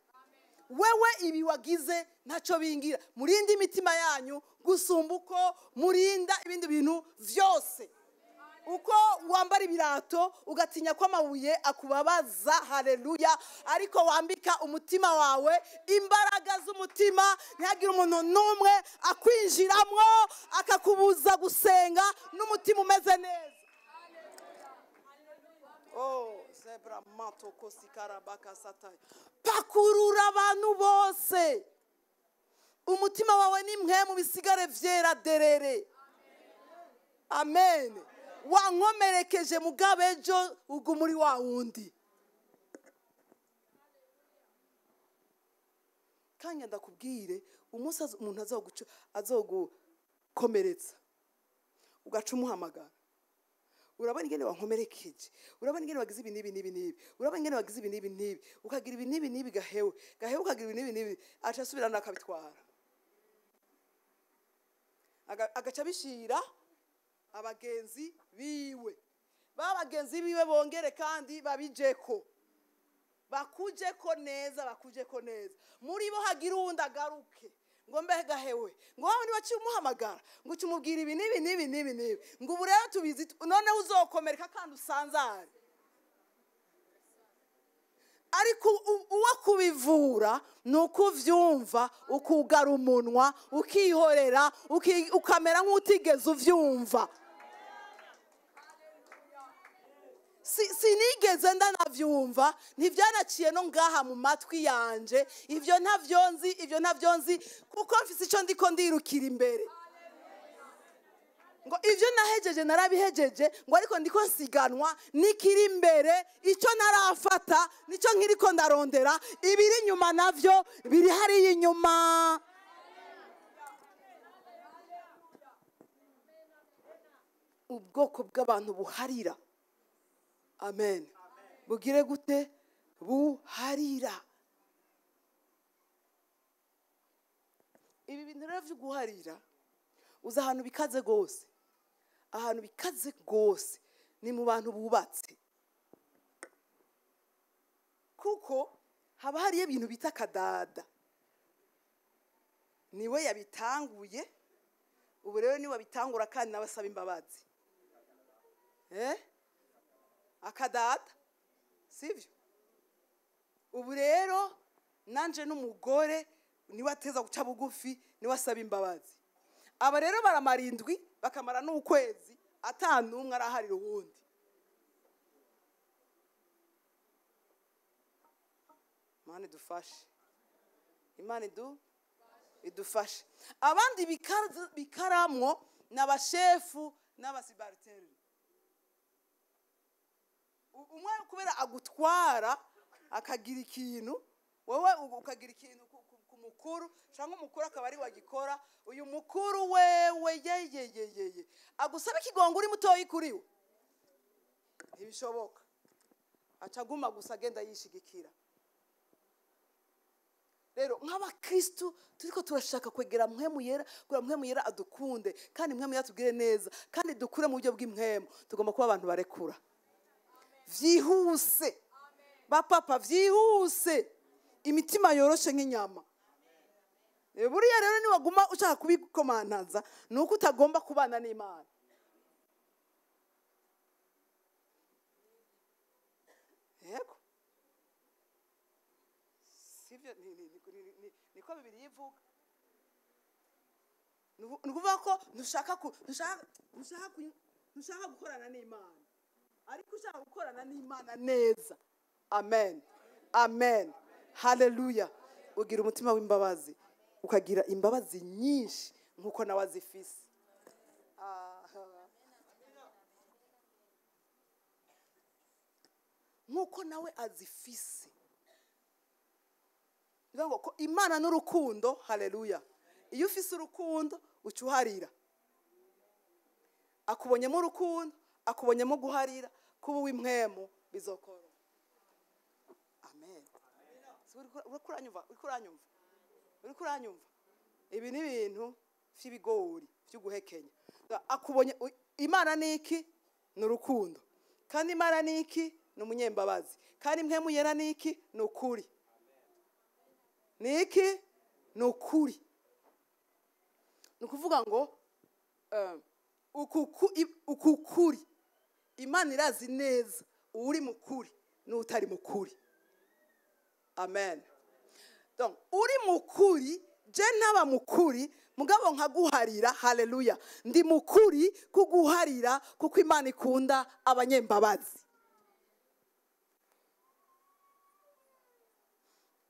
Wewe ibi wagize ntaco bingira. Murinde imitima yanyu gusumba uko murinda ibindi bintu vyose. Uko wambara ibirato ugatinya ko amabuye akubabaza, haleluya, ariko wambika umutima wawe imbaraga z'umutima, ntihagire umuntu n'umwe akwinjiramwo akakubuza gusenga n'umutima umeze neza. Oh, zebra manto kosikarabaka satani. Pakurura abantu bose. Umutima wawe ni mwe mu bisigare vyera derere. Amen. Wankomerekeje mugabe ejo ugumuri wa wundi. Kanya ndakubwire umunsi umuntu azogukomeretsa ugaca umuhamagara. Urabona ingene wankomerekeje, urabona ingene wagize ibi n'ibi n'ibi n'ibi, urabona ingene wagize ibi n'ibi n'ibi, ukagira ibi n'ibi n'ibi gahewe gahewe, ukagira ibi n'ibi n'ibi, aca asubirana akabitwara, agaca bishira abagenzi biwe. Ba bagenzi biwe bongere kandi babijeko, bakujeko neza, bakujeko neza. Muri bo hagira uwundi agaruke ngo mbe gahewe, ngo wawe niba umuhamagara ngo ucumubwira ibi n'ibi n'ibi n'ibi n'ibi, ngo ubu rero tubizi noneho uzokomereka kandi usanzare. Ariko uwakubise Kubivura ni uko uvyumva, ukugara umunwa, ukihorera, ukamera nk'utigeze uvyumva. Sinigeze ndanavyumva, ntivyanaciye no ngaha mu matwi yanje. Ivyo ntavyo nzi, ivyo ntavyo nzi, kuko mfise ico ndiko ndirukira imbere. Ngo ivyo nahejeje narabihejeje, ngo ariko ndiko nsiganwa nikiri imbere, icyo narafata nicyo nkiriko ndarondera, ibiri inyuma navyo biri hariya inyuma. Ubwoko bw'abantu buharira. Amen. Bugire gute? Buharira. Ibi bintu rero vyo guharira, uza ahantu bikaze gose. Ahantu bikaze gose ni mu bantu bubatse, kuko haba hariyo ibintu bita kadada. Niwe yabitanguye, ubu rero niwe abitangura kandi nawe asaba imbabazi. Akadada, sivyo? Ubu rero nanje n'umugore niwe ateza guca bugufi, niwe asaba imbabazi. Aba rero baramara indwi, bakamara n'ukwezi, atanumwe araharira uwundi. Imana idufashe, Imana idufashe. Abandi bikaramwo n'abashefu n'abasibariteri. Umwe kubera agutwara akagira ikintu, wowe ukagira ikintu ku mukuru, cyangwa umukuru akaba ari wagikora. Uyu mukuru wewe yeyeyeyeye agusaba ikigongo uri mutoyi kuri we, ntibishoboka. Acaguma gusa agenda yishigikira. Rero nk'abakristu turiko turashaka kwegera Mpwemu Yera, kugira Mpwemu Yera adukunde, kandi Mpwemu Yera atugire neza, kandi dukure mu buryo bw'impwemu. Tugomba kuba abantu barekura vyihuse, bapapa vyihuse, imitima yoroshe nk'inyama. Buriya rero niwaguma ushaka kubikomantaza, ni uko utagomba kubana n'Imana. Yego, sivyo? Niko Bibiliya ivuga. Ni ukuvuga ko ntushaka gukorana n'Imana, ariko ushaka gukorana n'Imana neza. Amen, amen, haleluya. Ugira umutima w'imbabazi, ukagira imbabazi nyinshi nkuko nawe azifise. Nkuko nawe azifise. Ngo ko Imana n'urukundo, haleluya. Iyo ufise urukundo uca uharira. Akubonyemo urukundo, akubonyemo guharira, kuba uw'impwemu bizokoro. Amen. Uriko uranyumva? Uriko uranyumva? Ibi ni ibintu vy'ibigori vy'uguhekenya. Akubonye Imana ni iki? Ni urukundo. Kandi Imana ni iki? Ni umunyembabazi. Kandi Impwemu Yera ni iki? Ni ukuri. Ni iki? Ni ukuri. Ni ukuvuga ngo uku kuri, Imana irazi neza uri mukuri n'utari mukuri. Amen. Donc uri mukuri, je ntaba mukuri, mugabo nkaguharira, haleluya. Ndi mukuri kuguharira kuko Imana ikunda abanyembabazi.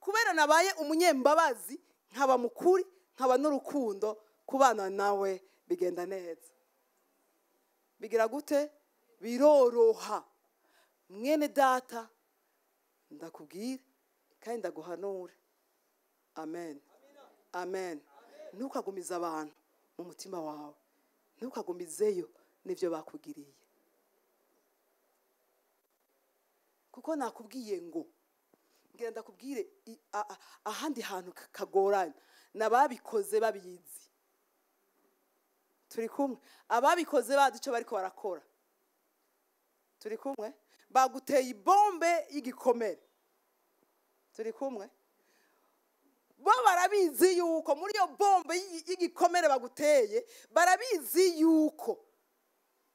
Kubera nabaye umunyembabazi, nkaba mukuri, nkaba n'urukundo, kubana nawe bigenda neza. Bigira gute? Biroroha. Mwene data, ndakubwira kandi ndaguhanure. Amen, amen. Ntukagumize abantu mu mutima wawe, ntukagumizeyo n'ibyo bakugiriye. Kuko nakubwiye ngo ngira ndakubwire ahandi hantu kagoranye, nababikoze babizi. Turi kumwe? Ababikoze bazi ico bariko barakora. Turi kumwe? Baguteye ibombe y'igikomere. Turi kumwe? Bo barabizi yuko muri iyo bombe y'igikomere baguteye, barabizi yuko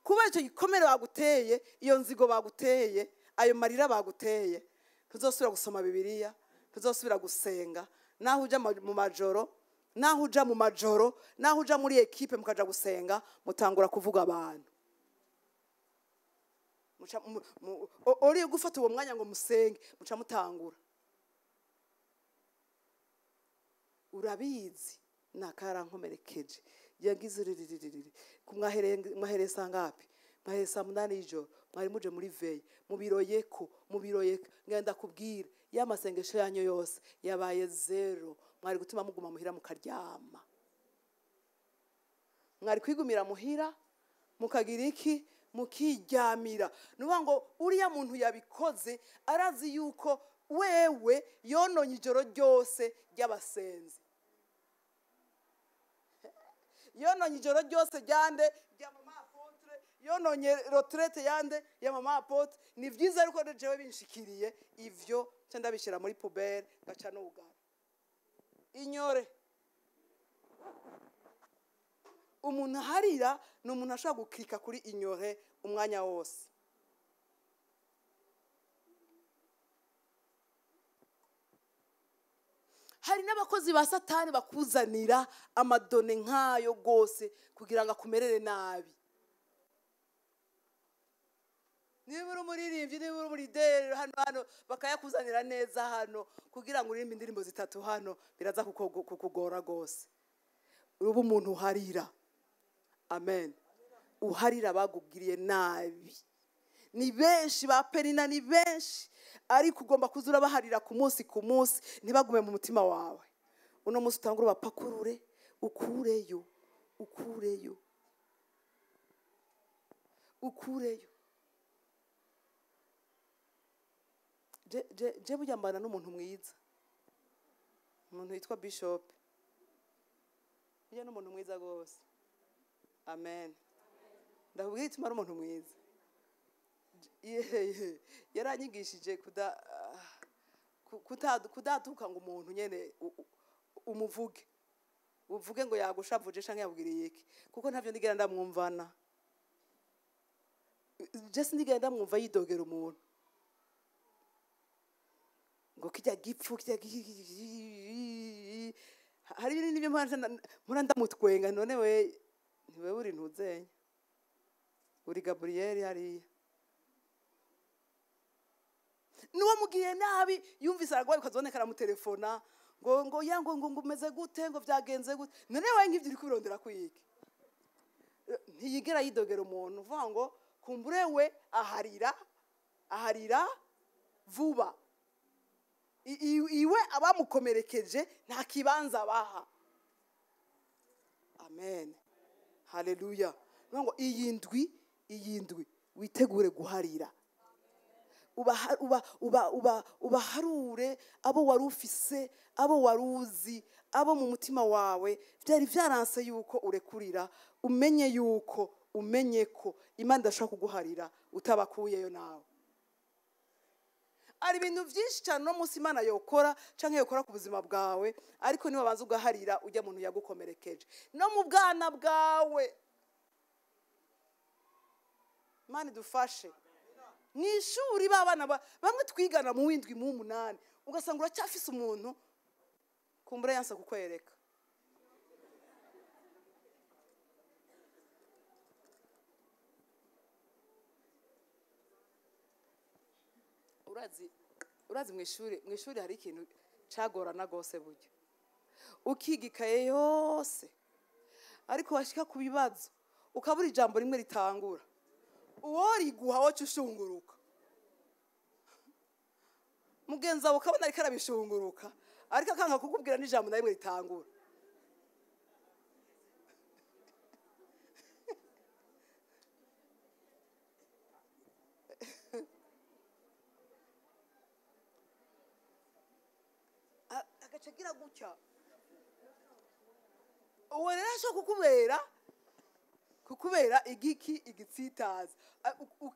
kuba icyo gikomere baguteye, iyo nzigo baguteye, ayo marira baguteye, ntuzosubira gusoma Bibiliya, Ntuzosubira gusenga naho uja mu majoro, naho uja mu majoro, naho uja muri ekipe mukaja gusenga, mutangura kuvuga abantu. Muca uri gufata uwo mwanya ngo musenge, muca mutangura. Urabizi nakarankomerekeje yagize riririririri kumwahereye sangapi, mwahereye saa 8 y'ijoro, mwari muje muri veille, mubiroyeko mubiroyeko, ngenda kubwira ya masengesho yanyu yose yabaye zero. Mwari gutuma muguma muhira mukaryama, mwari kwigumira muhira mukagira iki, mukiryamira. Nuvuga ngo uriya muntu yabikoze arazi yuko wewe yononye ijoro ryose ry'abasenzi, yononye ijoro ryose ryande rya mama apotre, yononye retraite yande ya mama apotre. Ni vyiza ariko jewe binshikiriye ivyo nca ndabishira muri poubelle gaca n'ugara inyore. Umuntu harira ni umuntu ashobora gukika kuri inyore umwanya wose. Hari n'abakozi ba Satani bakuzanira amadone nkayo gose kugira ngo akumerere nabi. Niba uri umuririmbyi, niba uri umulideri hano hano bakayakuzanira neza hano kugira ngo uririmbe indirimbo zitatu hano, biraza kukugora gose. Ubu umuntu uharira, amen, uharira bagugiriye nabi ni benshi, ba Penina ni benshi, ariko ugomba kuzura baharira ku munsi ku munsi, ntibagume mu mutima wawe. Uno munsi utangura bapakurure, ukureyo, ukureyo, ukureyo. Je burya mbana n'umuntu mwiza, umuntu yitwa Bishop. Burya n'umuntu mwiza gose, amen. Ndakubwira ituma ari umuntu mwiza. Yaranyigishije kudatuka ngo umuntu nyene umuvuge, uvuge ngo yagushavuje canke yabwiriye iki, kuko ntavyo ndigera ndamwumvana. Je sindigera ndamwumva yidogera umuntu ngo kijya gipfu kijya hari ibintu nibyo mpora ndamutwenga. None we ntiwe uri ntuzenya, uri Gabriel hariya. Nuwo mugiye nabi yumvise aragwaye ukazoneka aramutelefona ngo ngo ya ngo ngo umeze gute, ngo vyagenze gute. None wewe nk'ivyo uri kubirondera kwiki? Ntiyigera yidogera umuntu, uvuga ngo kumbure we aharira, aharira vuba. Iwe abamukomerekeje nta kibanza baha. Amen, haleluya. Ngo iyi ndwi, iyi ndwi witegure guharira, ubaharure abo wari ufise, abo waruzi, abo mu mutima wawe byari vyaranse yuko urekurira. Umenye yuko, umenye ko Imana idashobora kuguharira utabakuyeyo nawe. Ari ibintu byinshi cyane no munsi Imana yokora canke yokora ku buzima bwawe, ariko niba banza ugaharira ujya muntu yagukomerekeje no mu bwana bwawe. Imana idufashe. Mwishuri babana bamwe twigana mu windwi mu 8, ugasanga uracyafise umuntu kumbura yansa kukwereka. Urazi mwishuri hari ikintu cagorana gose buryo ukigikaye yose, ariko washika ku bibazo ukabura ijambo rimwe ritangura, uwo riguha woca ushunguruka, mugenzi wawe ukabona ariko arabishunguruka, ariko akanga kukubwira n'ijambo na rimwe ritangura. Agacagira gutya, uwo rero ashobora kukubera igiki igitsitaza.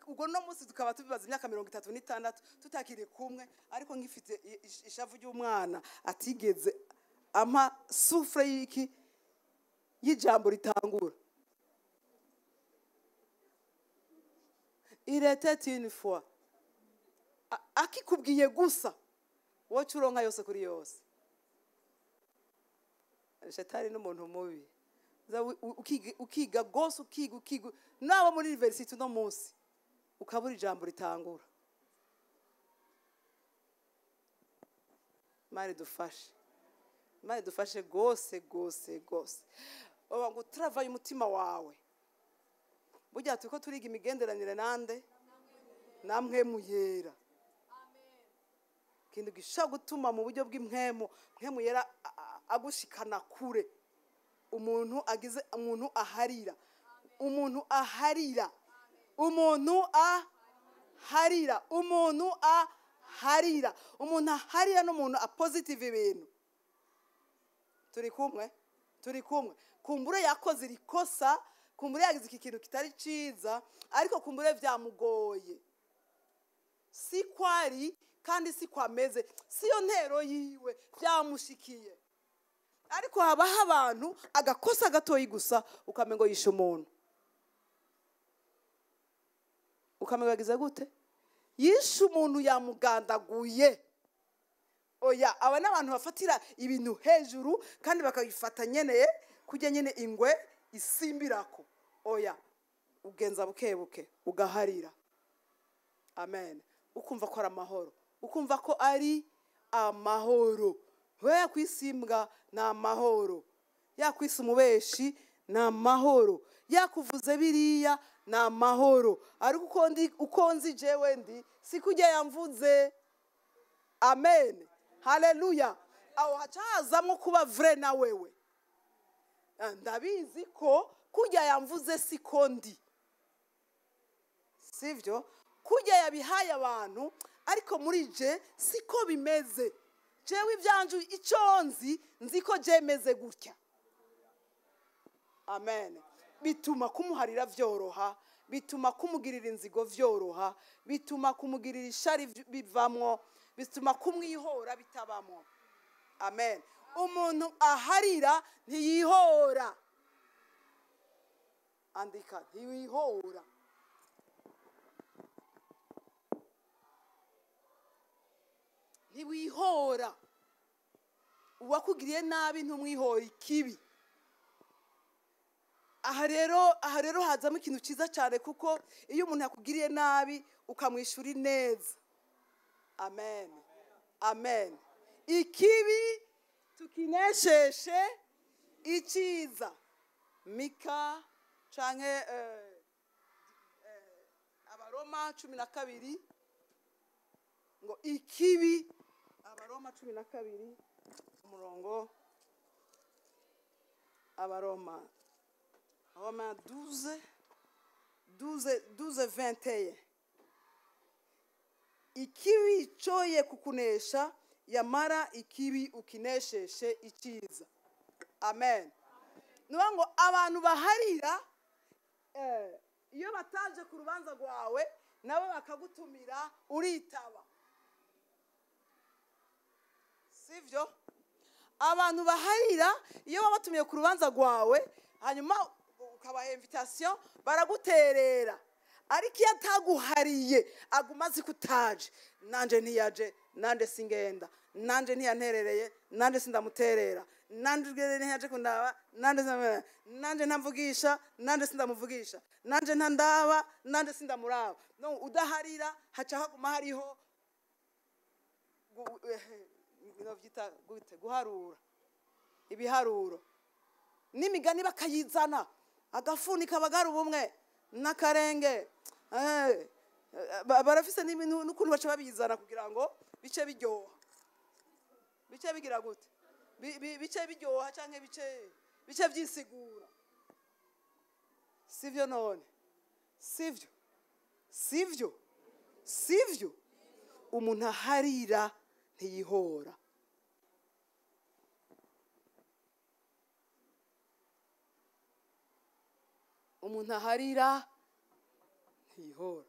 Ubwo no munsi tukaba tubibaza imyaka 36 tutakiri kumwe, ariko ngifite ishavu ry'umwana atigeze ampa souffle y'iki y'ijambo ritangura. Il était une fois. Akikubwiye gusa Woca uronka yose kuri yose. Shetani n'umuntu mubi. Ukiga gose, ukiga nabo muri university no munsi ukabura ijambo ritangura. Mari dufashe, Mari dufashe gose gose gose. Oba ngo travaye umutima wawe. Burya tuko turiga imigenderanire nande namwe muyera. Kintu gisha gutuma mu buryo bw'impwemu, mpwemu yera agushikana kure. Umuntu agize, umuntu aharira, umuntu aharira, umuntu aharira, umuntu aharira, umuntu aharira n'umuntu a positive ibintu. Turi kumwe, turi kumwe. Kumbure yakoze irikosa, kumbure yagize iki kintu kitari ciza, ariko kumbure vyamugoye. Si kwari kandi si kwameze, siyo ntero yiwe vyamushikiye. Ariko habaho abantu agakosa gatoyi gusa ukamengo yishe umuntu. Ukamengo yagize gute? Yishe umuntu yamugandaguye. Oya, aba n'abantu bafatira ibintu hejuru kandi bakabifata nyene kujya nyene ingwe isimbirako. Oya, ugenza buke buke ugaharira. Amen. Ukumva ko ari amahoro, ukumva ko ari amahoro. We yakwisimbwa na amahoro, yakwisa umubeshi na amahoro, yakuvuze biriya na amahoro. Ariko uko ndi, uko nzi jewe ndi sikujya yamvuze. Amen, haleluya. Aho hacazamwo kuba vrai na wewe. Ndabizi ko kujya yamvuze siko ndi, sivyo? Kujya yabihaye abantu, ariko muri je siko bimeze. Jewe ibyanju icyo nzi, nzi ko jemeze gutya. Amen. Bituma kumuharira vyoroha, bituma kumugirira inzigo vyoroha, bituma kumugirira ishari bivamwo, bituma kumwihora bitabamwo. Amen. Umuntu aharira ntiyihora. Andika, ntiyihora. Ntiwihora. Uwakugiriye nabi ntumwihora ikibi. Aha rero hazamo ikintu cyiza cyane, kuko iyo umuntu yakugiriye nabi ukamwishura neza. Amen, amen. Ikibi tukinesheshe icyiza. Mika canke Abaroma 12 ngo ikibi. Abaroma 12 umurongo. Abaroma Roma 12 12 12 21. Ikibi coye kukunesha, yamara ikibi ukinesheshe icyiza. Amen. Nuba ngo abantu baharira iyo bataje ku rubanza rwawe nabo bakagutumira uritaba, sivyo? Abantu baharira iyo babatumiye ku rubanza rwawe hanyuma ukabaha invitation baraguterera, ariko iyo ataguhariye aguma azi ko utaje. Nanje ntiyaje, nanje singenda, nanje ntiyanterereye, nanje sindamuterera, nanje ntiyaje kundaba, nanje ntamvugisha, nanje sindamuvugisha, nanje ntandaba, nanje sindamuraba. No udaharira haca haguma hariho byita gute, guharura ibiharuro n'imigani bakayizana, agafunika bagara ubumwe n'akarenge. Barafise n'ibintu n'ukuntu baca babizana kugira ngo bice biryoha, bice bigira gute, bice biryoha canke bice vyisigura. Sivyo none? Sivyo, sivyo, sivyo. Umuntu aharira ntiyihora. Umuntu aharira ntiyihora.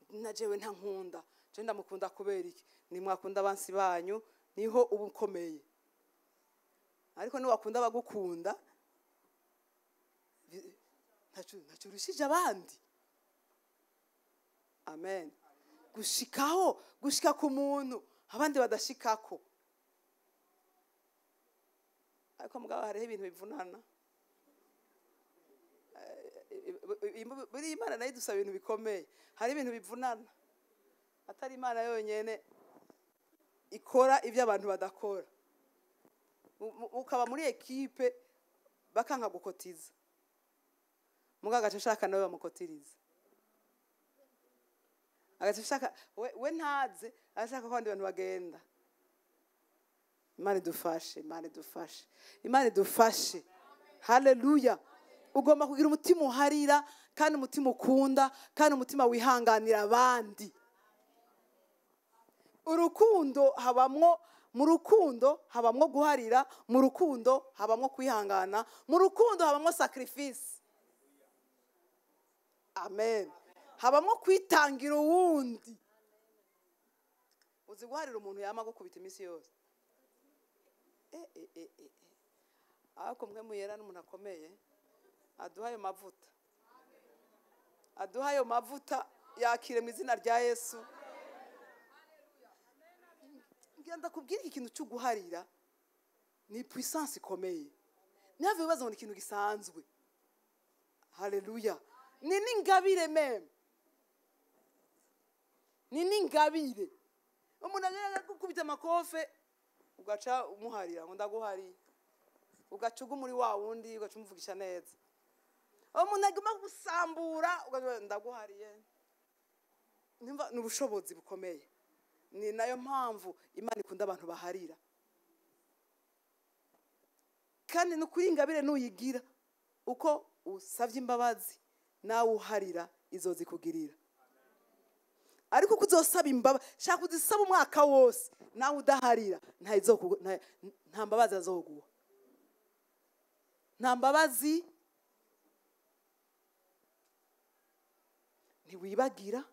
Na jewe nta nkunda, je ndamukunda kubera iki? Nimwakunda abansi banyu niho uba ukomeye, ariko niwakunda abagukunda ntacyo urushije abandi. Amen. Gushikaho, gushika ku muntu abandi badashikako. Ariko mugabo hariho ibintu bivunana. Buri Imana nayo idusaba ibintu bikomeye, hari ibintu bivunana atari Imana yonyene ikora ibyo abantu badakora. Ukaba muri ekipe bakanka gukotiza, mugabo agaca ashaka nawe bamukotiriza, agaca ashaka we ntaze, ashaka ko abandi bantu bagenda. Imana idufashe, Imana idufashe, Imana idufashe. Haleluya. Ugomba kugira umutima uharira, kandi umutima ukunda, kandi umutima wihanganira abandi. Urukundo habamwo, mu rukundo habamwo guharira, mu rukundo habamwo kwihangana, mu rukundo habamwo sacrifice. Amen. Habamwo kwitangira uwundi. Uzi guharira umuntu yama gukubita iminsi yose. Ariko mwe muyera n'umuntu akomeye, aduha ayo mavuta, aduha ayo mavuta, yakire mu izina rya Yesu. Ngenda kubwira ikintu cyo guharira ni puissance ikomeye. Ntihave bibaza ngo ni ikintu gisanzwe. Haleluya. Ni n'ingabire meme, ni n'ingabire. Umuntu agenda gukubita amakofe ugaca umuharira ngo ndaguhariye, ugaca uguma muri wa wundi, ugaca umuvugisha neza. Umuntu aguma gusambura ugaca ndaguhariye. Nimba ni ubushobozi bukomeye. Ni nayo mpamvu Imana ikunda abantu baharira. Kandi no kuri ingabire nuyigira uko usavye imbabazi nawe uharira izozikugirira. Ariko uko uzosaba imbabazi, shaka uzisaba umwaka wose nawe udaharira, nta mbabazi azoguha. Nta mbabazi. Ntiwibagira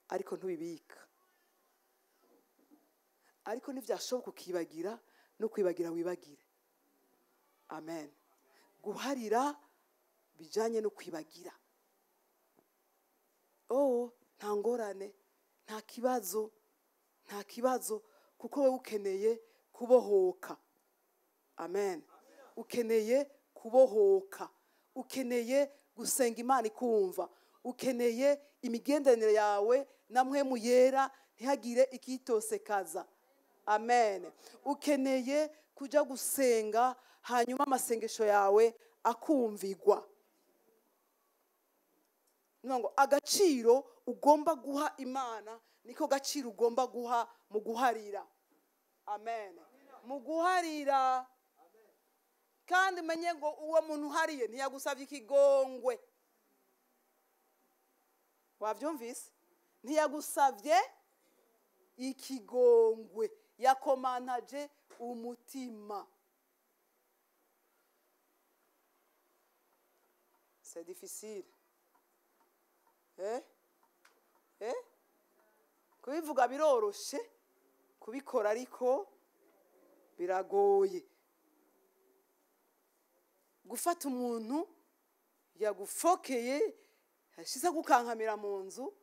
ariko ntubibika. Ariko ntivyashoboka ukibagira, no kwibagira wibagire. Amen. Guharira bijanye no kwibagira. Oh, nta ngorane, nta kibazo, nta kibazo, kuko wewe ukeneye kubohoka. Amen. Ukeneye kubohoka, ukeneye gusenga Imana ikumva, ukeneye imigenderanire yawe na Mpwemu Yera ntihagire ikitosekaza. Amen. Ukeneye kuja gusenga hanyuma amasengesho yawe akumvigwa. Ngo agaciro ugomba guha Imana niko gaciro ugomba guha mu guharira. Amen. Mu guharira. Kandi menye ngo uwo muntu uhariye ntiyagusavye ikigongwe. Wavyumvise? Ntiyagusavye ikigongwe, yakomantaje umutima. C'est difficile. Eh? Eh? Kubivuga biroroshe, kubikora ariko biragoye. Gufata umuntu yagufokeye, yashize gukankamira mu nzu,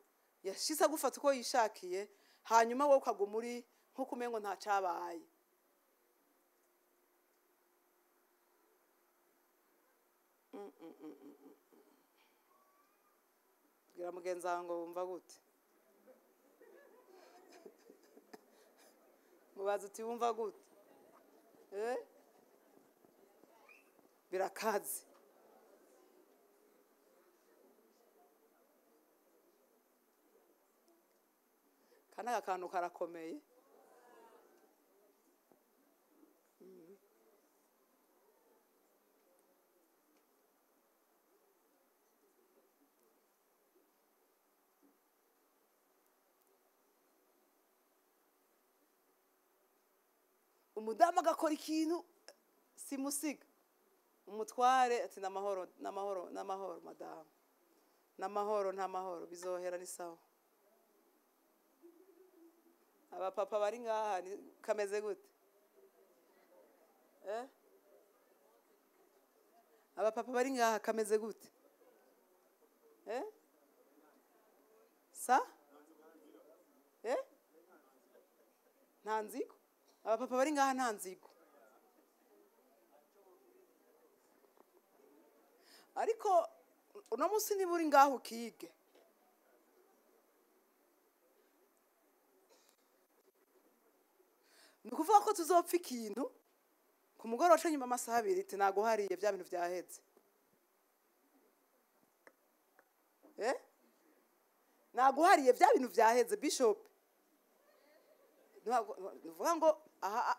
yashize gufata uko yishakiye, hanyuma wowe ukaguma uri nkuko umengo nta cabaye. Bwira mugenzi wawe ngo wumva gute? Mubaze uti wumva gute? Eh? Birakaze. Kandi aka kantu karakomeye. Umudamu agakora ikintu simusiga, umutware ati namahoro, namahoro, namahoro madamu, namahoro, ntamahoro, bizohera ni sawa. Abapapa bari ngaha kameze gute? Eh? Abapapa bari ngaha kameze gute? Eh? Sa? Eh? Nta nzigo. Abapapa bari ngaha nta nzigo. Ariko uno munsi niba uri ngaho ukige. Ni ukuvuga ko tuzopfa ikintu ku mugoroba uca nyuma amasaha abiri ati naguhariye bya bintu byaheze. Naguhariye bya bintu byaheze bishop. Nuvuga ngo aha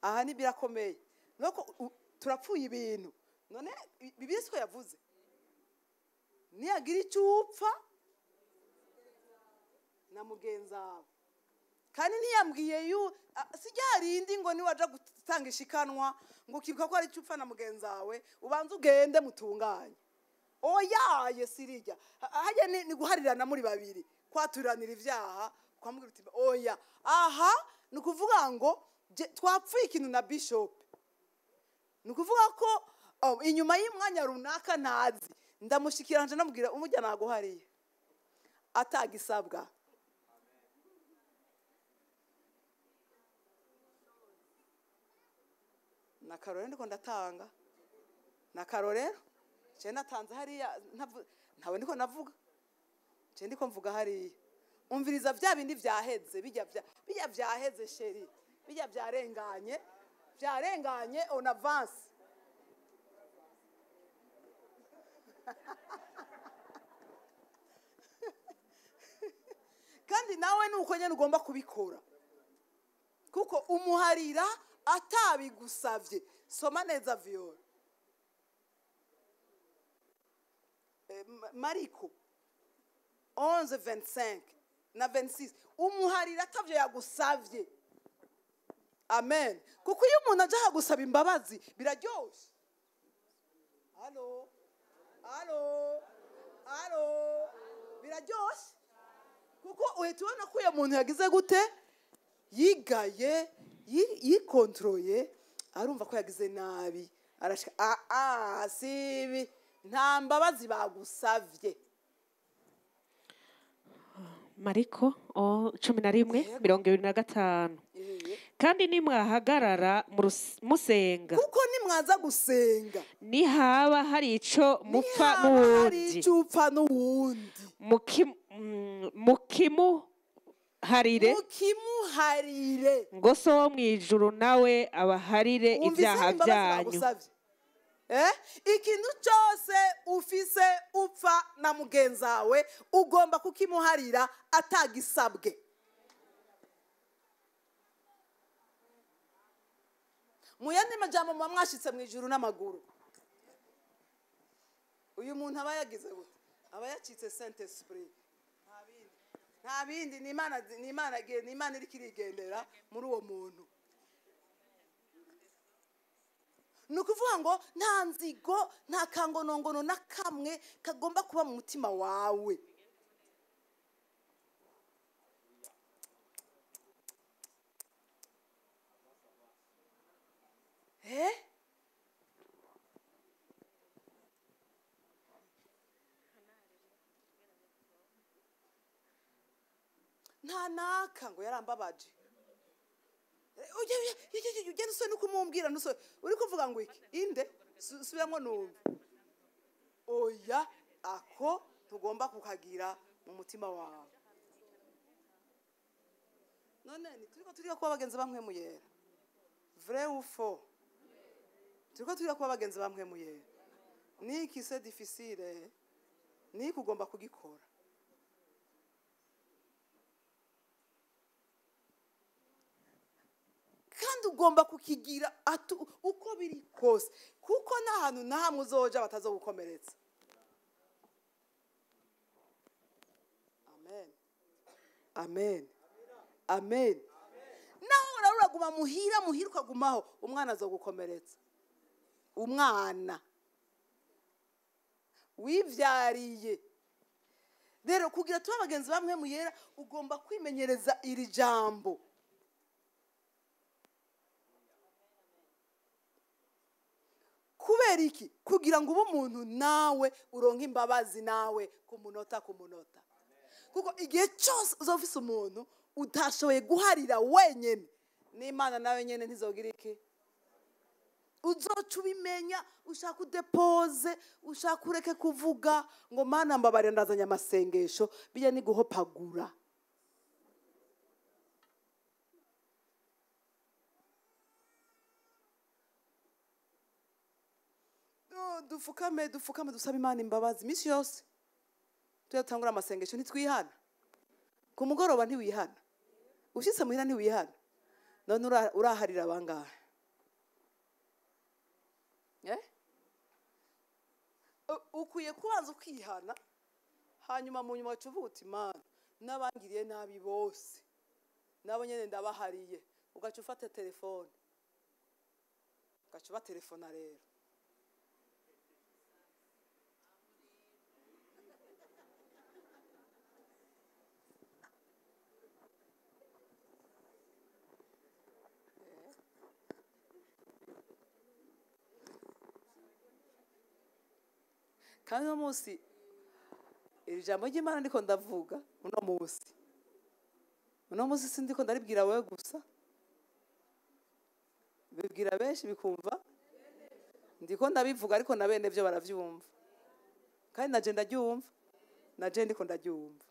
aha ni birakomeye. Nuko turapfuye ibintu. None Bibiliya siko yavuze. Niyagira icyo upfa na mugenzi wawe. Kandi ntiyambwiye yu sijya ngo niwaja gutanga ishikanwa ngo ukibuka ko ari icyo upfa na mugenzi wawe ubanze ugende mutunganye. Oya yesirijya. Hajya ni guharirana muri babiri kwaturanira ivyaha kwamubwira uti oya aha ni ukuvuga ngo twapfuye ikintu na bishop. Ni ukuvuga ko inyuma y'umwanya runaka ntazi ndamushikiranje namubwira umujya naguhariye atagisabwa. Na karorero ndiko ndatanga. Na karorero je natanze hariya ntawe ndiko navuga. Je ndiko mvuga hariya. Umviriza vya bindi vyaheze bijya vyaheze sheri bijya vyarenganye vyarenganye on avance. Kandi nawe nuko nyene ugomba kubikora. Kuko umuharira atabigusavye. Soma neza viol. Mariko 11:25 na 26 umuharira atavyo yagusavye. Amen. Kuko iyo umuntu aje agusaba imbabazi biraryoshe. Allo allo allo biraryoshe. Kuko uhita ubona ko uyo muntu yagize gute yigaye yikontroye arumva ko yagize nabi arashika sibi nta mbabazi bagusavye. Mariko 11:25. Kandi nimwahagarara musenga. Kuko nimwaza gusenga nihaba hari ico mupfa n'uwundi. Mukimuharire. Mukimuharire. Ngo so wo mwijuru nawe abaharire ibyaha byanyu. Ikintu cyose ufise upfa na mugenzawe ugomba kukimuharira atagisabwe. Muyandi majambo mwashitse mu ijuru n'amaguru. Uyu muntu aba yagize gute? Aba yacitse Saint Esprit. Nta bindi ni Imana ni Imana ni Imana iri kirigendera muri uwo muntu. Nukuvuga ngo nta nzigo nta kangonongono na kamwe kagomba kuba mu mutima wawe. Nta naka ngo yarambabaje. Ugenda usone ukumumbwira nusone uri kuvuga ngo iki inde subiramo numva. Oya ako tugomba kukagira mu mutima wawe. None ni turiko turiga kuba bagenzi bamwe muyera. Vrai ou faux? Turiko turiga kuba bagenzi bamwe muyera. Niki c'est difficile ni kugomba kugikora. Kandi ugomba kukigira uko biri kose kuko nta hantu na hamwe uzoja batazogukomeretsa. Amen. Amen. Amen. Naho uraguma muhira muhira ukagumaho umwana azogukomeretsa. Umwana wivyariye. Rero kugira tuba bagenzi bamwe muyera ugomba kwimenyereza iri jambo. Kubera iki? Kugira ngo ube umuntu nawe uronke imbabazi nawe ku munota ku munota. Kuko igihe cyose uzofise umuntu utashoboye guharira wenyene N'Imana nawe nyene ntizogira iki. Uzoca ubimenya, ushaka udepoze, ushaka ureke kuvuga ngo Mana mbabarira ndazanye amasengesho, bijya ni guhopagura. Dufukame, dufukame dusaba Imana imbabazi iminsi yose. Tuyatangura amasengesho ntitwihana. Ku mugoroba ntiwihana. Ushitse muhira ntiwihana. None uraharira bangahe? Ukwiye kubanza ukihana, hanyuma mu nyuma uca uvuga uti Mana n'abangiriye nabi bose nabo nyene ndabahariye. Ugaca ufata telefone, ugaca ubatelefona rero. Kandi uno munsi iri jambo ry'Imana ndiko ndavuga uno munsi, uno munsi sindiko ndaribwira wewe gusa, bibwira benshi bikumva. Ndiko ndabivuga ariko na bene byo baravyumva, kandi naje ndaryumva, naje ndiko ndaryumva.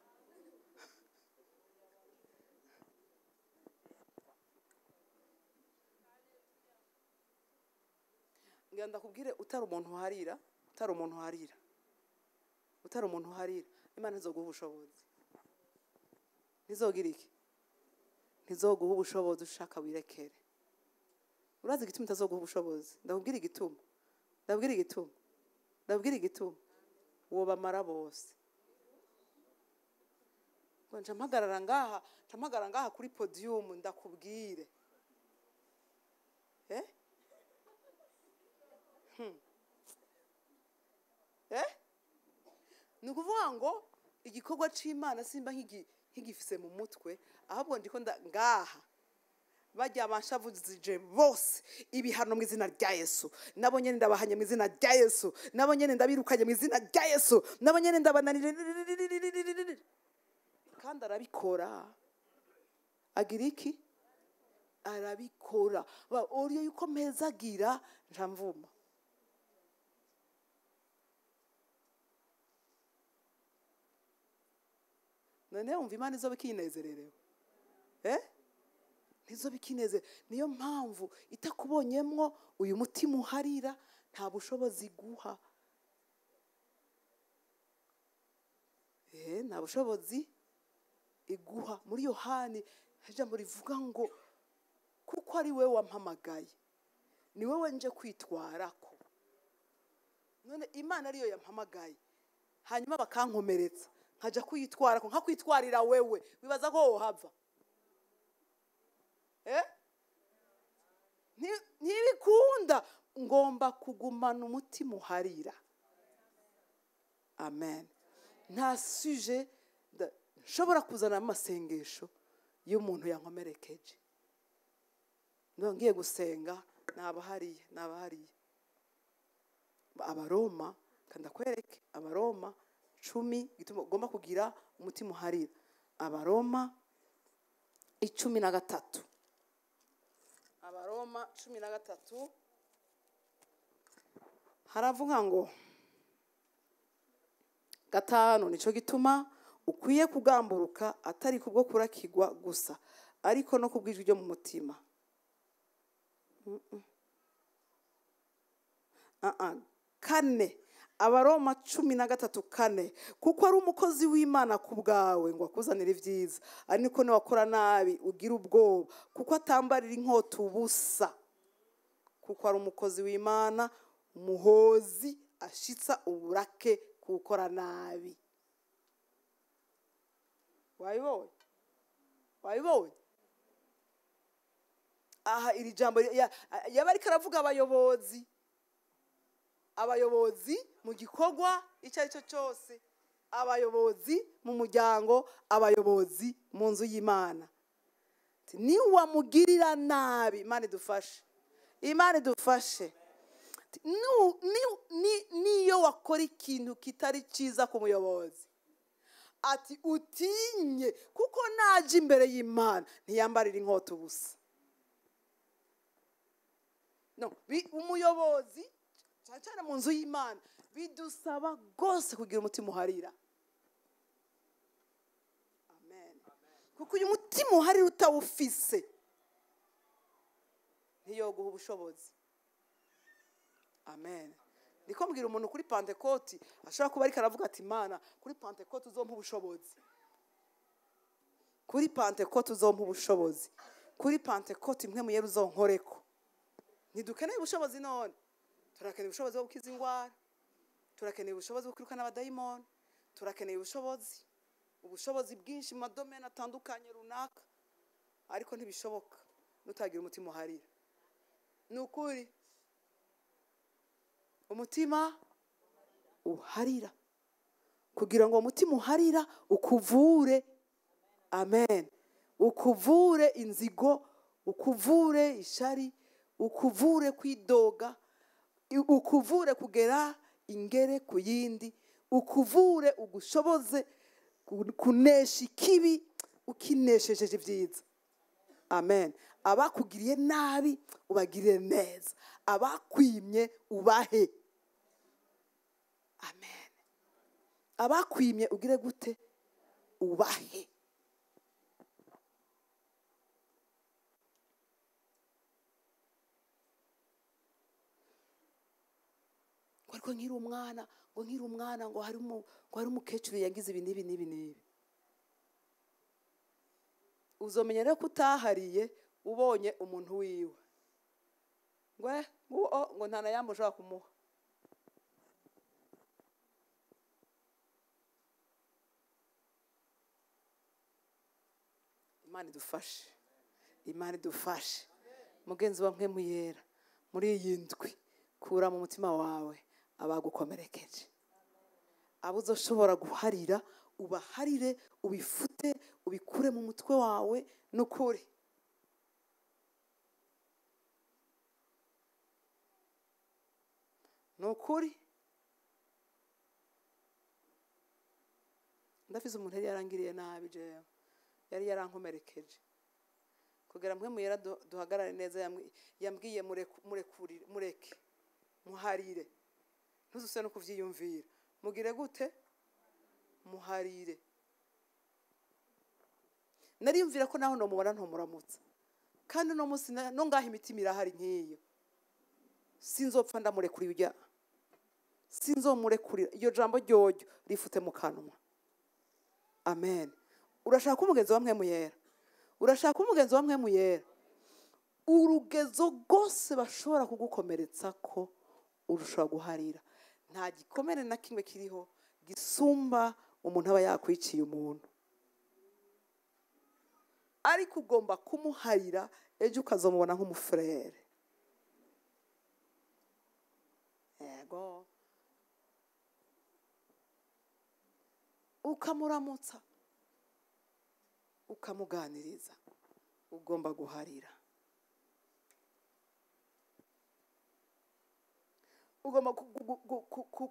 Ngira ndakubwire, utari umuntu uharira, utari umuntu uharira, utari umuntu uharira, Imana ntizoguha ubushobozi. Ntizogira iki? Ntizoguha ubushobozi ushaka wirekere. Urazi igituma itazoguha ubushobozi? Ndakubwira igituma, ndakubwira igituma, ndakubwira igituma. Uwo bamara bose. Ngo nca mpagarara ngaha, nca mpagarara ngaha kuri podium ndakubwire. Ni ukuvuga ngo igikorwa c'Imana simba nkigifise mu mutwe, ahubwo ndiko ngaha bajya banshavuzije bose ibihano mu izina rya Yesu, nabo nyene ndabahanye mu izina rya Yesu, nabo nyene ndabirukanye mu izina rya Yesu, nabo nyene ndabananije. Kandi arabikora. Agira iki? Arabikora. Oriyo yuko mpezagira nca mvuma. None wumva Imana izoba ikinezererewe? Ntizoba ikinezere. Niyo mpamvu itakubonyemwo uyu mutima uharira, nta bushobozi iguha. Nta bushobozi iguha. Muri Yohani ijambo rivuga ngo kuko ari wewe wampamagaye, ni wewe nje kwitwarako. None Imana ariyo yampamagaye, hanyuma bakankomeretsa, nkaja kwitwarako, nkakwitwarira wewe, wibaza ko wohava? Ntibikunda. Ngomba kugumana umutima uharira. Amen. Nta sujet nshobora kuzana amasengesho y'umuntu yankomerekeje. Ngiye gusenga nabahariye, nabahariye. Abaroma, kanda kwereke Abaroma 10 gituma ugomba kugira umutima uharira. Abaroma 13. Abaroma 13 haravuga ngo 5 nico gituma ukwiye kugamburuka atari kubwo kurakigwa gusa, ariko no kubwijwi ryo mu mutima. 4 Abaroma 13:4 kuko ari umukozi w'Imana ku bwawe ngo akuzanire ibyiza, ariko ni wakora nabi ugira ubwoba, kuko atambarira inkota ubusa, kuko ari umukozi w'Imana umuhozi ashitsa uburake gukora nabi. Wayibonye? Wayibonye? Aha iri jambo yaba ariko aravuga abayobozi, abayobozi mu gikorwa icyo ari cyo cyose, abayobozi mu muryango, abayobozi mu nzu y'Imana. Ni wamugirira nabi, Imana idufashe, Imana idufashe. Niyo wakora ikintu kitari cyiza ku muyobozi, ati utinye, kuko naje imbere y'Imana ntiyambarira inkota ubusa. No, umuyobozi cyane cyane mu nzu y'Imana bidusaba rwose kugira umutima uharira. Amen. Kuko uyu mutima uharira utawufise ntiyoguha ubushobozi. Amen. Ndiko mbwira umuntu kuri Pentecote ashobora kuba ariko aravuga ati Imana kuri Pentecote uzompa ubushobozi. Kuri Pentecote uzompa ubushobozi. Kuri Pentecote imwe muyera uzonkoreko. Ntidukeneye ubushobozi none. Turakeneye ubushobozi bwo gukiza ingwara. Turakeneye ubushobozi bwo kwirukana abadayimoni. Turakeneye ubushobozi. Ubushobozi bwinshi mu madomene atandukanye runaka. Ariko ntibishoboka nutagira umutima uharira. Ni ukuri. Umutima uharira. Kugira ngo umutima uharira ukuvure. Amen. Ukuvure inzigo, ukuvure ishari, ukuvure kwidoga, ukuvure kugera ingere ku yindi, ukuvure ugushoboze kunesha ikibi ukineshejeje ibyiza. Amen. Abakugiriye nabi ubagirire neza, abakwimye ubahe. Amen. Abakwimye ugire gute? Ubahe. Ariko nkiri umwana, ngo nkiri umwana ngo hari umukecuru yagize ibi n'ibi n'ibi n'ibi. Uzomenya rero ko utahariye ubonye umuntu wiwe. Ngo ngo nta na yambo ushobora kumuha. Imana idufashe. Imana idufashe. Mugenzi wa mwe muyera muri iyi ndwi kura mu mutima wawe abagukomerekeje. Abo uzoshobora guharira ubaharire, ubifute, ubikure mu mutwe wawe n'ukuri. Nukuri. Ndafise umuntu yari yarangiriye nabi jewe. Yari yarankomerekeje. Kugira mwe muyera duhagarare neza yambwiye murekurire, mureke. Muharire. Ntuzuse no kuvyiyumvira. Mugire gute? Muharire. Nariyumvira ko naho no mubona ntomuramutsa. Kandi no munsi no ngaha imitima irahari nkiyo. Sinzopfa ndamurekuriye ujya. Sinzomurekurira. Iyo jambo ryoryo rifute mu kanwa. Amen. Urashaka umugenzi wa mwe muyera. Urashaka umugenzi wa mwe muyera. Urugezo gose bashobora kugukomeretsa ko urushobora guharira. Nta gikomere na kimwe kiriho gisumba umuntu aba yakwiciye umuntu. Ariko ugomba kumuharira ejo ukazomubona nk'umufrere. Yego. Ukamuramutsa, ukamuganiriza, ugomba guharira. Ugomba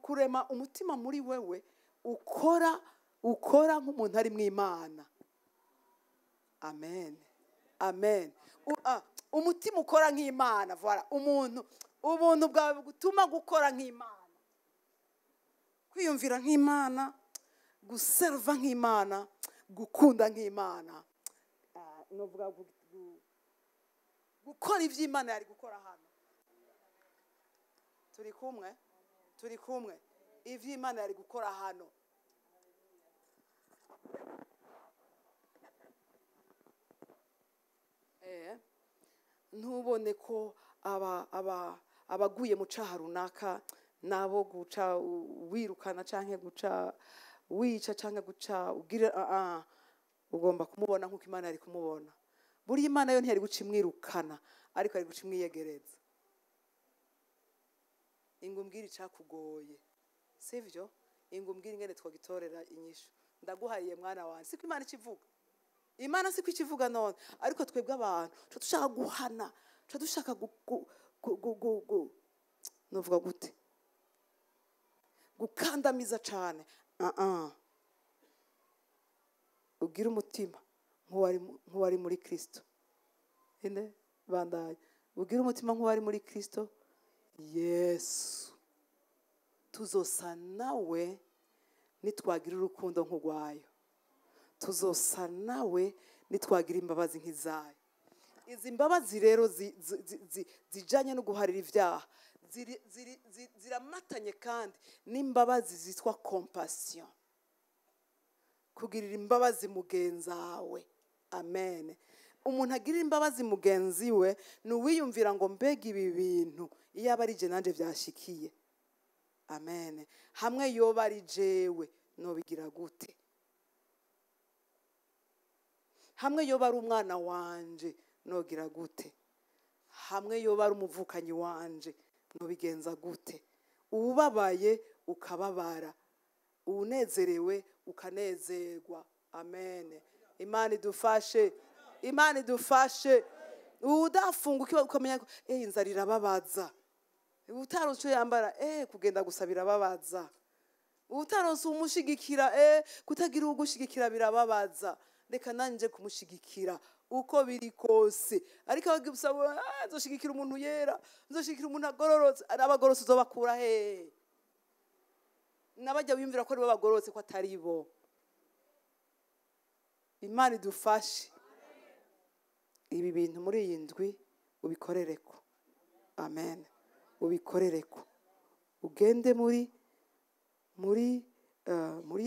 kurema umutima muri wewe ukora nk'umuntu ari mu Imana. Amen. Amen. Umutima ukora nk'Imana, voilà. Umuntu ubuntu bwawe bugutuma gukora nk'Imana. Kwiyumvira nk'Imana, guserva nk'Imana, gukunda nk'Imana. Novuga gukora ivy'Imana yari gukora hano. Turi kumwe? Turi kumwe. Ivy'Imana yari gukora hano. Ntubone ko abaguye mu caha runaka nabo guca wirukana canke guca wica canke guca ugira ugomba kumubona nkuko Imana yari kumubona. Buri Imana yo ntiyari guca imwirukana ariko ari guca imwiyegereza. Ingumbwira icakugoye. Sivyo? Ingumbwira ingene twogitorera inyishu. Ndaguhariye mwana wanje. Siko Imana ikivuga. Imana siko ikivuga none, ariko twebwe abantu tuca dushaka guhana, tuca dushaka novuga gute? Gukandamiza cyane. Ugira umutima nk'uwari muri Kristo. Ine bandaye. Ugire umutima nk'uwari muri Kristo Yesu. Tuzosa nawe nitwagira urukundo nk'urwayo. Tuzosa nawe nitwagira imbabazi nk'izayo. Izi mbabazi rero zijanye no guharira ivyaha ziramatanye kandi n'imbabazi zitwa compassion, kugirira imbabazi mugenzawe. Amen. Umuntu agirira imbabazi mugenzi we ni uwiyumvira ngo mbega ibi bintu iyo aba ari je nanje vyashikiye. Amen. Hamwe yoba ari jewe nobigira gute? Hamwe yoba ari umwana wanje nogira gute? Hamwe yoba ari umuvukanyi wanje nobigenza gute? Ubabaye ukababara, unezerewe ukanezerwa. Amen. Imana idufashe, Imana idufashe. Udafungukiwe ukamenya ko inzara irababaza, utaronse yambara kugenda gusabira babaza, utaronse umushigikira kutagira ugushigikira birababaza. Reka nanje kumushigikira uko biri kose. Ariko abagusaba nzoshigikira umuntu yera, nzoshigikira umuntu agororotse. Abagororotse uzobakura he? Nabajya biyumvira ko ari bo bagororotse ko atari bo. Imana idufashe. Ibi bintu muri iyi ndwi ubikorereko. Amen. Ubikorereko. Ugende muri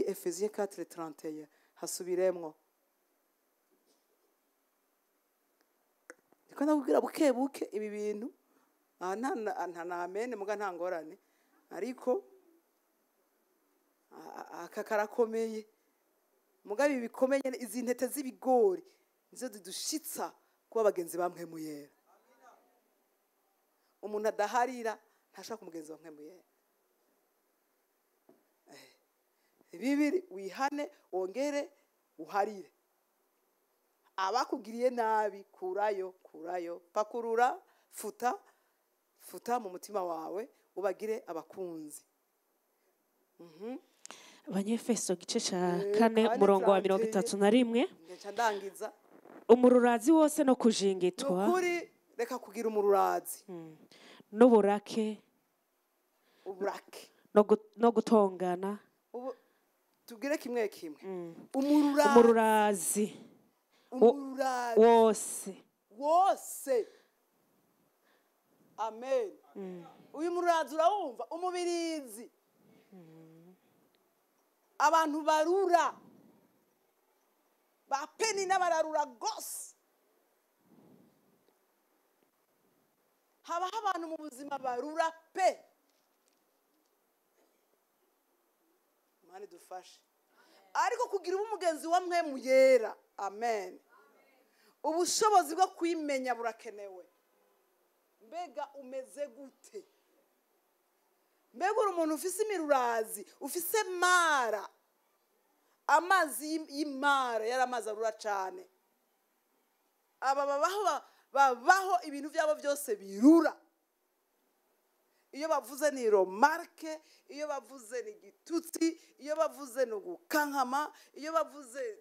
Efesiens 4:31 hasubiremwo. Niko ndakubwira buke buke ibi bintu. Nta na amen muga nta ngorane. Ariko aka karakomeye. Muga ibi bikomeye, izi ntete z'ibigori nizo zidushitsa kuba bagenzi bamwe muyera. Umuntu adaharira ntashaka umugenzi wa muyera. Bibiri wihane wongere uharire. Abakugiriye nabi kurayo, kurayo, pakurura, futa, futa mu mutima wawe ubagire abakunzi. Abanyefeso gice ca 4 umurongo wa 31. Nca ndangiza. Umururazi wose no kujingitwa. Nukuri reka kugira umururazi. N'uburake. Uburake. No gutongana. Tubwire kimwe kimwe. Umururazi. Umururazi. Wose. Wose. Amen. Uyu mururazi urawumva umubirizi. Abantu barura. Ba peni n'abararura gose. Habaho abantu mu buzima barura pe. Imana idufashe. Ariko kugira umugenzi wa mwe muyera. Amen. Ubushobozi bwo kwimenya burakenewe. Mbega umeze gute? Mbega uri umuntu ufise imirurazi, ufise mara. Amazi y'imara yari amazi arura cyane. Aba babaho ibintu byabo byose birura. Iyo bavuze ni remarque, iyo bavuze ni gitutsi, iyo bavuze ni gukankama, iyo bavuze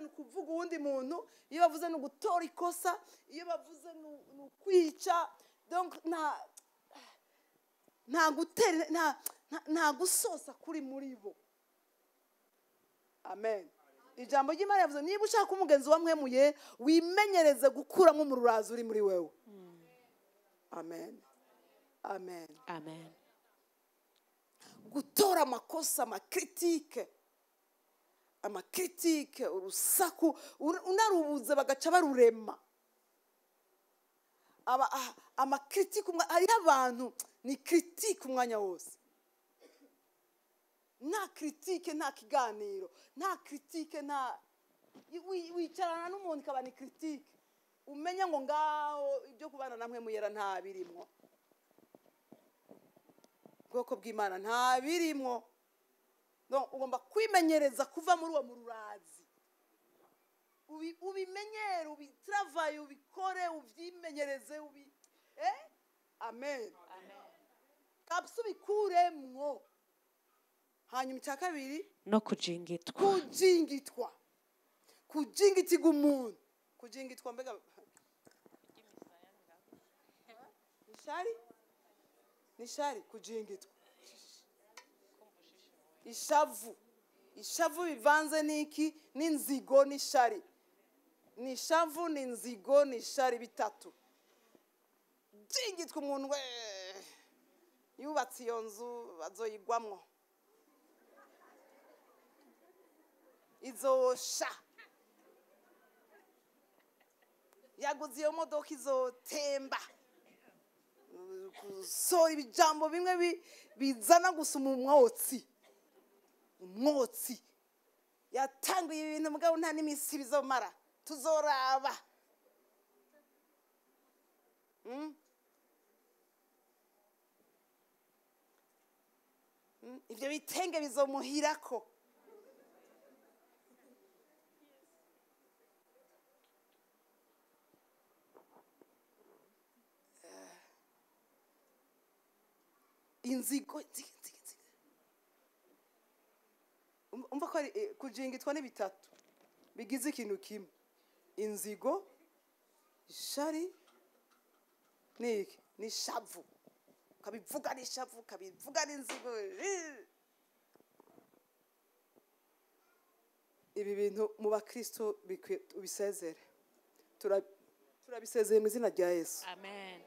ni kuvuga uwundi muntu, iyo bavuze ni gutora ikosa, iyo bavuze ni kwica. Donc nta gutera, nta gusosa kuri muri bo. Amen. Ijambo ry'Imana yavuze niba ushaka umugenzi wa mwemuye wimenyereze gukuramo umururazi uri muri wewe. Amen. Amen. Amen. Gutora amakosa, amakritike, amakritike, urusaku unarubuze bagaca barurema. Amakritike hari abantu ni critique umwanya wose. Nta critique, nta kiganiro, nta critique, nta wicarana n'umuntu ikaba ni critique. Umenya ngo ngaho ibyo kubana namwe muyera nta birimwo. Bwoko bw'Imana nta birimwo. Donc ugomba kwimenyereza kuva muri uwo mururazi. Ubimenyere, ubitravaye, ubikore, uvyimenyereze, ubi Amen. Amen. Kabisa ubikuremwo. Hanyuma icya kabiri no kujingitwa. Kujingitwa. Kujingitirwa umuntu. Kujingitwa mbega Ishari ni ishari, kujingitwa, ishavu. Ishavu bivanze n'iki? N'inzigo n'ishari. Ni ishavu, ni inzigo, ni ishari, bitatu. Jingitwa umuntu we yubatse iyo nzu azoyigwamwo, izosha. Yaguze iyo modoka, izotemba. Gusohora ibijambo bimwe bizana gusa umwotsi, umwotsi. Yatanguye ibintu, mugabo nta n'iminsi bizomara, tuzoraba. Ibyo bitenge bizomuhirako. Inzigo, inzigo, inzigo, inzigo. Umva ko ari kujingitwa ni bitatu bigize ikintu kimwe: inzigo, ishari, niki? N'ishavu. Ukabivuga n'ishavu, ukabivuga n'inzigo. Ibi bintu mu bakristo bikwiye ubisezere. Turabisezeye mu izina rya Yesu. Amen.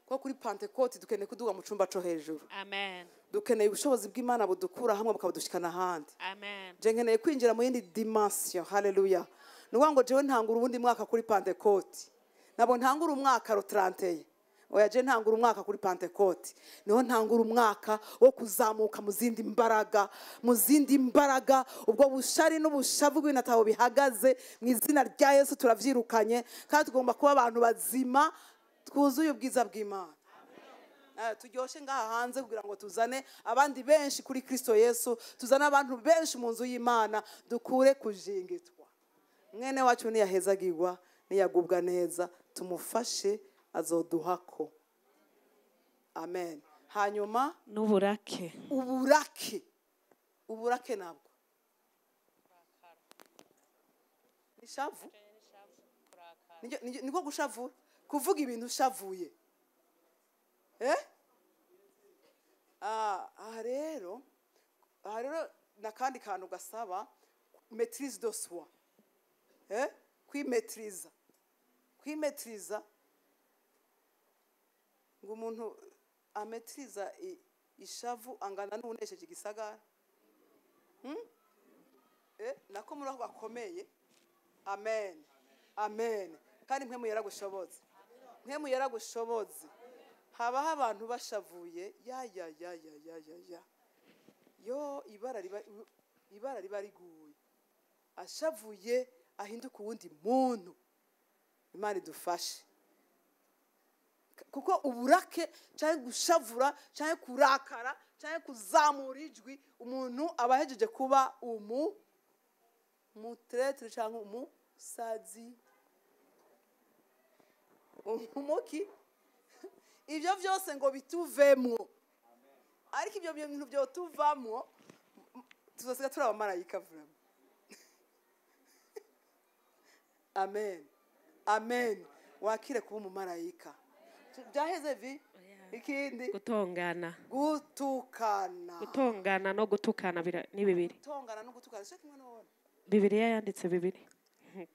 Kuko kuri Pantekote dukeneye kuduga mu cumba co hejuru. Amen. Dukeneye ubushobozi bw'Imana budukura hamwe bukabudushikana ahandi. Amen. Je nkeneye kwinjira mu yindi dimension. Haleluya! Ni ukuvuga ngo jewe ntangura uwundi mwaka kuri Pantekote. Ntabwo ntangura umwaka le 31. Oya, je ntangura umwaka kuri Pantekote. Niho ntangura umwaka wo kuzamuka mu zindi mbaraga, mu zindi mbaraga. Ubwo bushari n'ubushavu bw'ibintu ataho bihagaze, mu izina rya Yesu turavyirukanye, kandi tugomba kuba abantu bazima twuzuye ubwiza bw'Imana. Turyoshe ngaha hanze kugira ngo tuzane abandi benshi kuri Kristo Yesu, tuzane abantu benshi mu nzu y'Imana, dukure kujingitwa. Mwene wacu niyahezagirwa, niyagubwa neza, tumufashe, azoduhako. Amen. Hanyuma n'uburake. Uburake, uburake nabwo nishavu. Niko gushavura, kuvuga ibintu ushavuye. Aha rero nakandi kantu gasaba maîtrise de soi, kwimetriza, kwimetriza. Ngo umuntu ametriza ishavu angana n'unesheje igisagara. Nako muri aho gakomeye. Amen, amen. Kandi mwe muyaragushoboze, mwe muyaragushoboze. Habaho abantu bashavuye, ya ya ya ya ya ya ya, yo ibara riba riguye. Ashavuye ahinduka uwundi muntu. Imana idufashe, kuko uburake cyangwa gushavura cyangwa kurakara cyangwa kuzamura ijwi, umuntu aba ahejeje kuba umu mutraître cyangwa umusazi, umuki. Ibyo byose ngo bituvemo. Ariko ibyo bintu byotuvamo, tuzosiga turi abamarayika vraiment. Amen, amen. Wakire kuba umumarayika. Byaheze vi ikindi? Gutongana. Gutukana. Gutongana no gutukana ni bibiri. Gutongana no gutukana cyo kimwe none? Bibiliya yanditse bibiri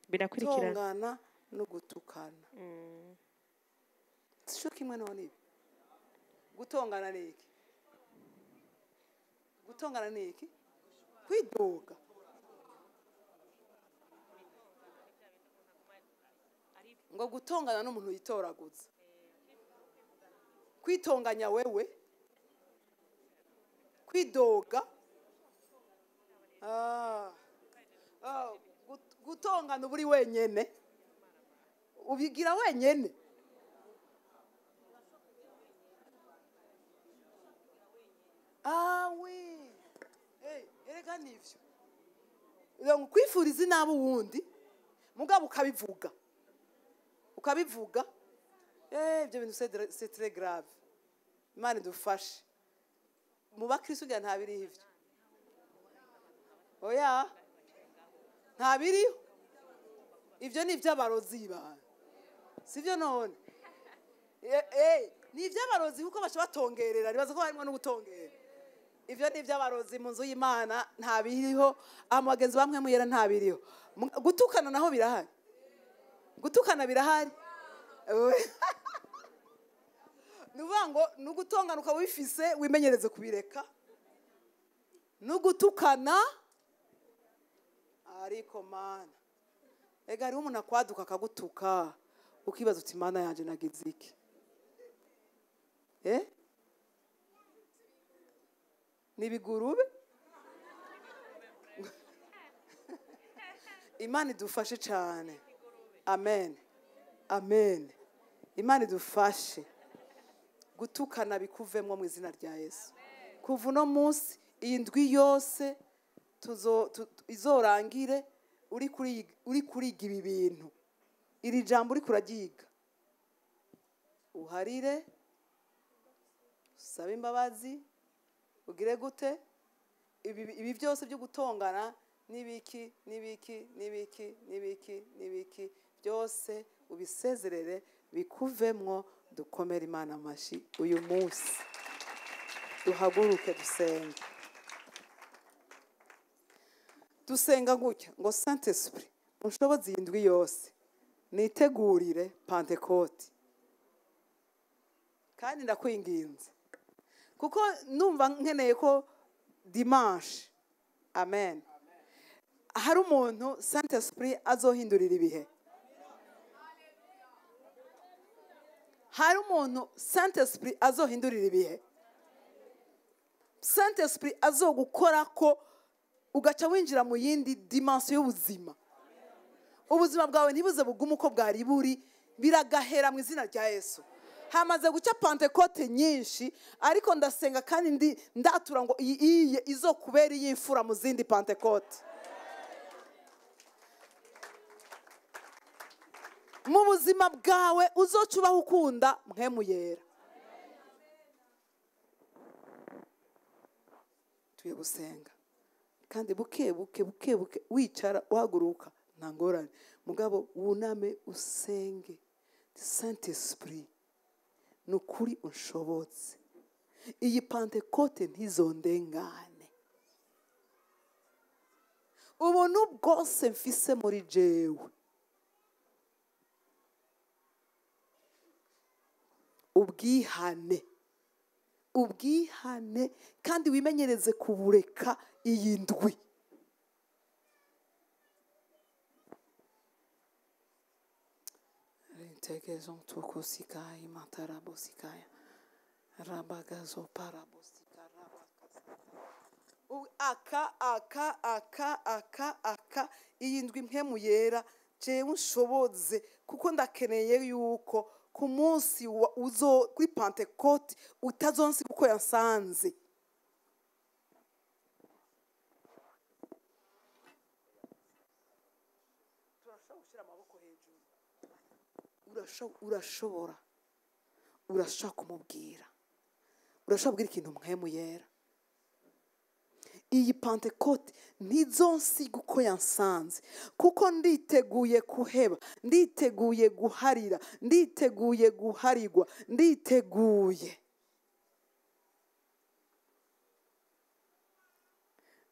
birakurikirana. Gutongana no gutukana cyo kimwe none? Ibi gutongana ni iki? Gutongana ni iki? Kwidoga. Ngo gutongana n'umuntu yitoraguza, kwitonganya wewe, kwidoga. Gutongana uba uri wenyene, ubigira wenyene. Ah oui. Hey, erega nivyo. Ngo kwifuriza inabi uwundi, mugabo ukabivuga, ukabivuga. Ibyo bintu c'est très grave. Imana idufashe. Mu bakristo ngira nta biriho ivyo. Oya, nta biriho ivyo. Ni iby'abarozi bantu, sivyo none? Ni iby'abarozi kuko baca batongerera, nibaza ko harimo no gutongera. Ivyo ni iby'abarozi mu nzu y'Imana nta biriho, abagenzi bamwe muyera nta biriho. Gutukana naho birahari. Gutukana birahari. Nuvuga ngo nugutongana ukaba wifise wimenyereze kubireka. Nugutukana ariko mana. Ega hariho umuntu akwaduka akagutuka ukibaza uti Mana yanje nagize iki? Nibigurube? Imana idufashe cyane. Amen. Amen. Imana idufashe. Gutukana bikuvemwo mu izina rya Yesu. Kuva uno munsi iyi ndwi yose izorangire uri kuriga ibi bintu. Iri jambo uri kuraryiga. Uharire, usabe imbabazi, ugire gute? Ibi byose byo gutongana nibiki nibiki nibiki nibiki nibiki byose ubisezerere bikuvemwo. Dukomere Imana amashi uyu munsi. Duhaguruke dusenge. Dusenga gutya ngo Saint Esprit unshoboze iyi ndwi yose nitegurire Pentecote. Kandi ndakwinginze kuko numva nkeneye ko dimanche, amen, hari umuntu Saint Esprit azohindurira ibihe. Hari umuntu Saint Esprit azohindurira ibihe. Saint Esprit azogukora ko ugaca winjira mu yindi dimension y'ubuzima. Ubuzima bwawe ntibuze bugume uko bwari buri, biragahera mu izina rya Yesu. Hamaze guca Pentecote nyinshi, ariko ndasenga kandi ndi ndatura ngo iyi izokubera iy'imfura mu zindi Pentecote. Mu buzima bwawe uzocubaho ukunda mpemu yera. Tuye gusenga kandi buke buke buke buke, wicara uhaguruka nta ngorane, mugabo wuname usenge. Saint Esprit nukuri unshobotse, iyi Pentecote ntizondengane. Ubuntu bwose mfise muri jewe, ubwihane, ubwihane, kandi wimenyereze kubureka iyi ndwi. Aka aka aka aka aka iyi ndwi mpemu yera jewe unshoboze, kuko ndakeneye yuko ku munsi uzo kuri Pentecote utazonsi kuko yansanze. Turashobora gushyira amaboko hejuru. Urashobora urashaka kumubwira, urashobora kubwira ikintu mpemu yera. Iyi Pentecote ntizonsiga uko yansanze, kuko nditeguye kuheba, nditeguye guharira, nditeguye guharigwa, nditeguye.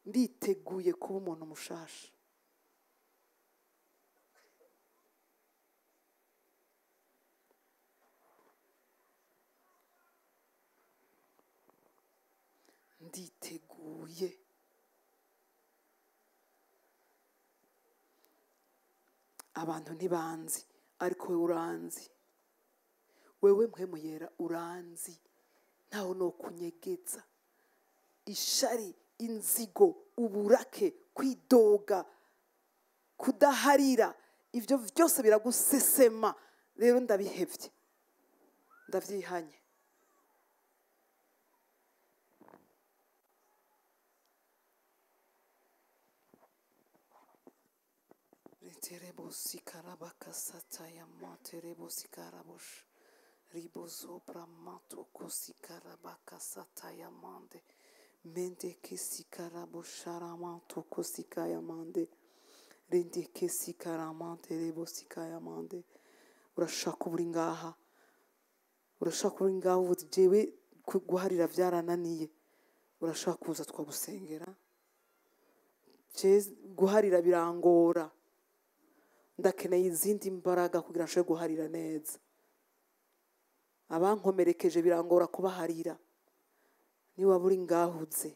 Nditeguye kuba umuntu mushasha. Nditeguye. Abantu ntibanzi, ariko wewe uranzi. Wewe mpemu yera uranzi. Ntaho no kunyegeza. Ishari, inzigo, uburake, kwidoga, kudaharira, ivyo byose biragusesema. Rero ndabihevye, ndavyihanye. Urashaka uburi ngaha, Urashobora kuba uri ngaho uvuze jewe guharira byarananiye, urashobora kuza twagusengera. Guharira birangora, ndakeneye izindi mbaraga kugira nshobore guharira neza. Abankomerekeje birangora kubaharira. Niba uri ngahuze,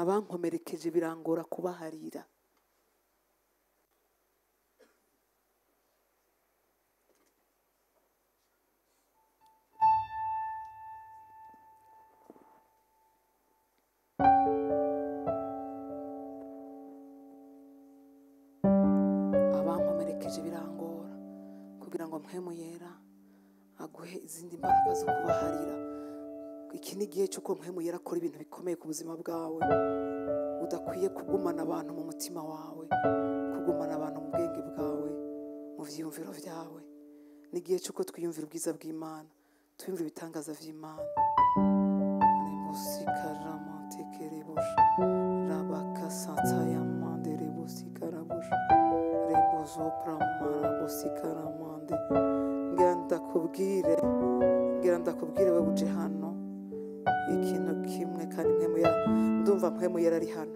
abankomerekeje birangora kubaharira. Abankomerekeje birangora kugira ngo Mpwemu Yera aguhe izindi mbaraga zo kubaharira. Iki ni igihe cy'uko Mpwemu Yera akora ibintu bikomeye ku buzima bwawe. Udakwiye kugumana abantu mu mutima wawe, kugumana abantu mu bwenge bwawe, mu vyiyumviro vyawe. Ni igihe cy'uko twiyumvira ubwiza bw'Imana, twiyumvira ibitangaza vy'Imana. Ngira ndakubwire we uje hano ikintu kimwe, kandi Mpwemu Yera, ndumva Mpwemu Yera ari hano.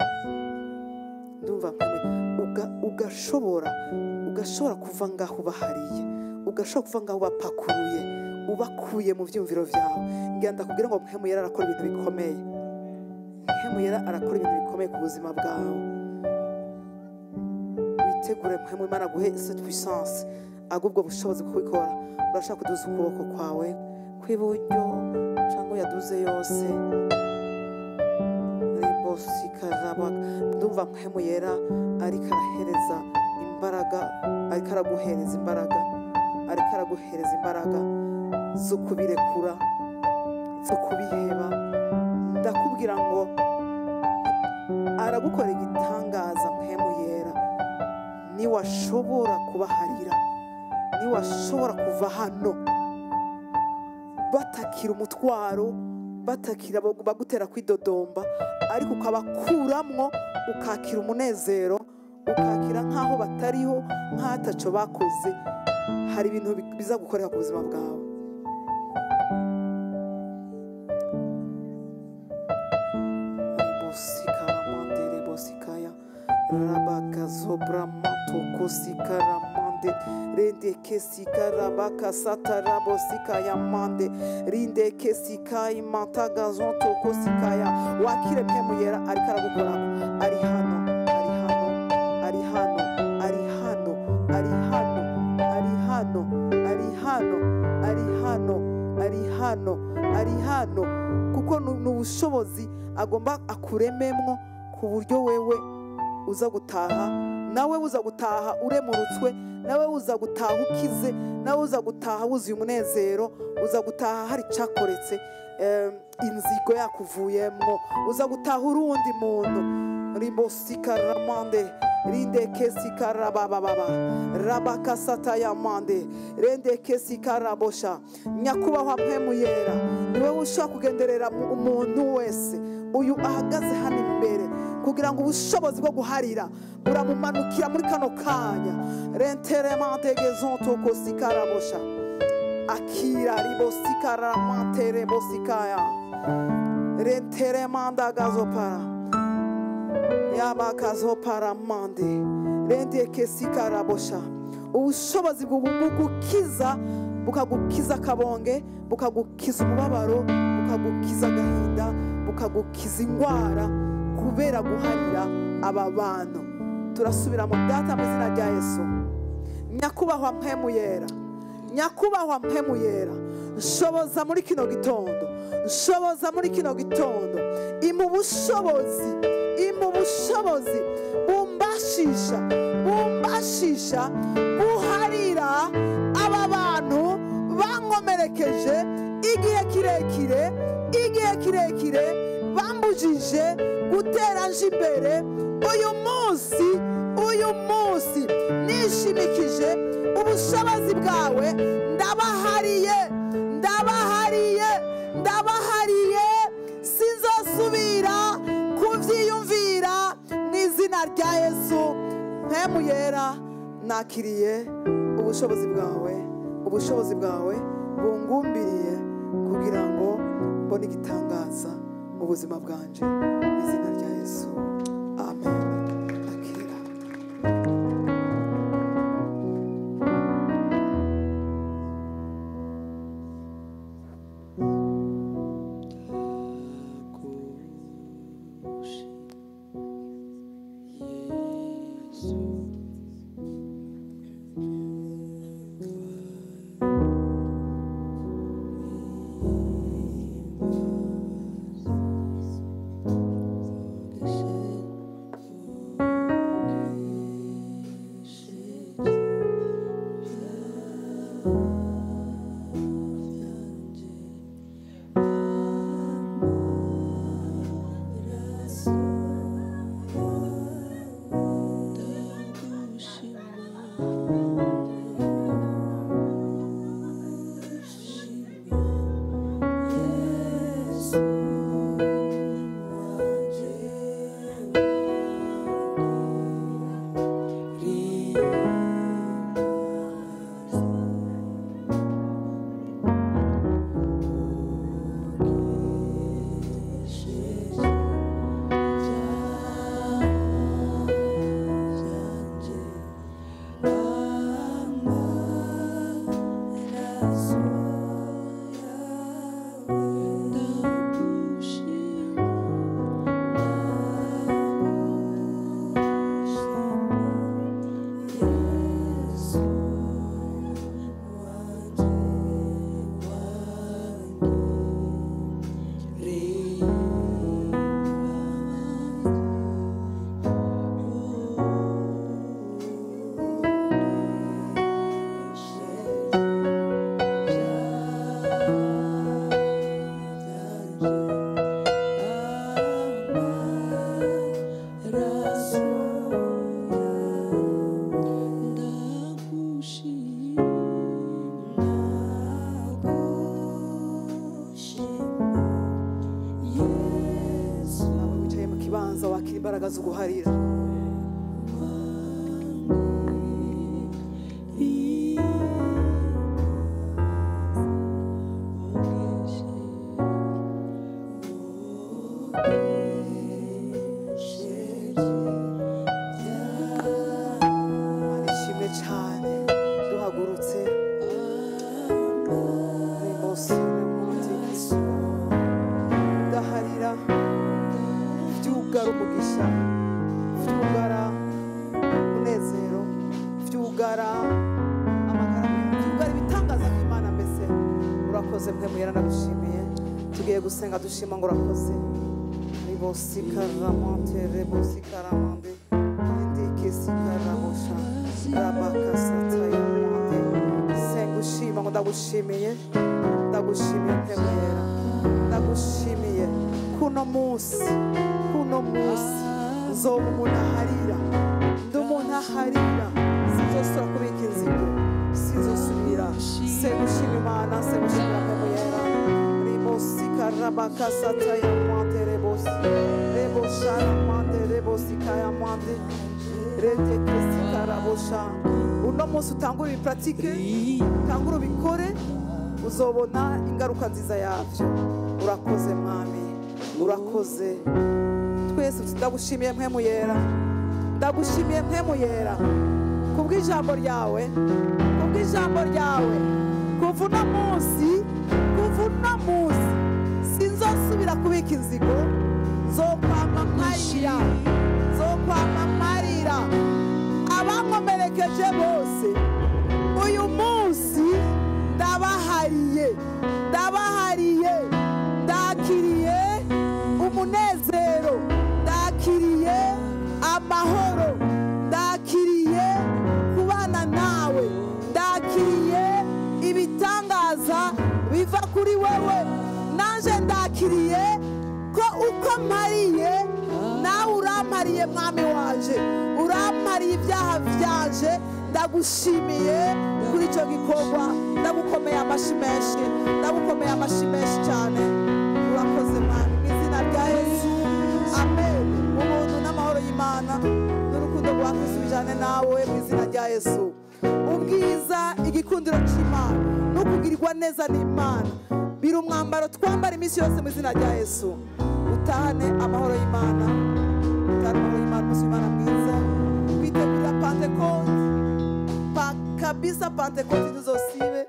Ndumva Mpwemu ugashobora kuva ngaho ubahariye, ugashobora kuva ngaho ubapakuruye, ubakuye mu vyumviro vyawe. Ngira ndakubwire ngo Mpwemu Yera arakora ibintu bikomeye. Mpwemu Yera arakora ibintu bikomeye ku buzima bwawe. Witegure Mpwemu Imana aguhe cette puissance, agubwo bushobozi bwo kubikora. Urashaka kuduza ukuboko kwawe kw'iburyo cyangwa yaduze yose. Ndumva Mpwemu Yera ariko arahereza imbaraga, ariko araguhereza imbaraga, ariko araguhereza imbaraga zo kubirekura, zo kubiheba. Ndakubwira ngo aragukora igitangaza Mpwemu Yera. Niwashobora kubaharira, niwashobora kuva hano batakira umutwaro, batakira bagutera kwidodomba, ariko ukabakuramwo ukakira umunezero, ukakira nkaho batariho, nk'ataco bakoze. Hari ibintu biza gukorera ku buzima bwawe. Wakire Mpwemu Yera ariko aragukorako. Ari hano, ari hano, ari hano, ari hano, ari hano, ari hano, ari hano, ari hano, ari hano, ari hano. Kuko ni ubushobozi agomba akurememwo ku buryo wewe uza gutaha, nawe uza gutaha uremurutswe, nawe uza gutaha ukize, nawe uza gutaha wuzuye umunezero, uza gutaha hari cyakoretse, inzigo yakuvuyemwo, uza gutaha urundi muntu. Rimbosikaramande rindekesikarabababa rabakasatayamande rendekesikarabosha. Nyakubahwa Mpwemu Yera, niwe ushobora kugenderera umuntu wese uyu ahagaze hano imbere, kugira ngo ubushobozi bwo guharira buramumanukira muri kano kanya. Renteremantegezontokosikaraboshya akira ribosikaramanterebosikaya renteremandagazopara yabakazoparamande rendekesikarabosha. Ubushobozi bugukiza, bukagukiza akabonge, bukagukiza umubabaro, bukagukiza agahinda, bukagukiza ingwara, kubera guharira aba bantu. Turasubira mu Data mu izina rya Yesu. Nyakubahwa Mpwemu Yera, nyakubahwa Mpwemu Yera, nshoboza muri kino gitondo, nshoboza muri kino gitondo, impa ubushobozi, impa ubushobozi bumbashisha, bumbashisha buharira aba bantu bankomerekeje igihe kirekire, igihe kirekire bambujije gutera nje imbere. Uyu munsi, uyu munsi nishimikije ubushobozi bwawe, ndabahariye, ndabahariye, ndabahariye, sinzosubira kuvyiyumvira mu izina Izina rya Yesu, Mpwemu Yera, nakiriye ubushobozi bwawe, ubushobozi bwawe bungumbiriye kugira ngo mbone igitangaza mu buzima bwanje. Mu izina rya Yesu, amen. Akira. Nawe wicaye mu kibanza wakira imbaraga zo guharira. Imana ishimwe cyane, duhagurutse Rimosi, udaharira vyugara umugisha, vyugara umunezero, vyugara amagara meza, vyugara ibitangaza by'Imana. Mbese urakoze Mpwemu Yera, ndagushimiye. Tugiye gusenga dushima ngo urakoze. Ribosikaramante, rebosikaramande, indikesikarabosha, rabakasatayamande. Senga ushima ngo ndagushimiye, ndagushimiye Mpwemu Yera, ndagushimiye kuno munsi, kuno munsi nzoba umuntu aharira, ndi umuntu aharira, sinzosubira kubika inzigo, sinzosubira. Senga ushima Imana, senga ushimira Mpwemu Yera. Ribosikarabakasatayamande, rebosi, rebosharamande, rebosikayamande, retekesikarabosha. Uno munsi utangure ibipuratike, utangure ubikore, uzobona ingaruka nziza yabyo. Urakoze Mwami, urakoze. Twese ndagushimiye Mpwemu Yera, ndagushimiye Mpwemu Yera kubw'ijambo ryawe, kubw'ijambo ryawe. Kuva uno munsi, kuva uno munsi sinzosubira kubika inzigo, nzokwama mparira, nzokwama mparira abankomerekeje bose. Uyu munsi ndabahariye, ndabahariye, ndakiriye umunezero, ndakiriye amahoro, ndakiriye kubana nawe, ndakiriye ibitangaza biva kuri wewe. Nanje ndakiriye ko uko mpariye nawe urampariye Mwami wanje, urampariye ibyaha byanje. Ndagushimiye kuri icyo gikorwa, ndagukomeye amashi menshi, ndagukomeye amashi menshi cyane. Urakoze Mwami, mu izina rya Yesu, amen. Ubuntu n'amahoro y'Imana Yesu. Ubwiza, igikundiro cy'Imana no kugirirwa neza n'Imana biri umwambaro twambara iminsi yose mu izina rya Yesu. Utahane amahoro y'Imana, utahane amahoro y'Imana, umunsi w'Imana mwiza. Kwitegurira Pentekote kabisa, Pentekote ntuzosibe.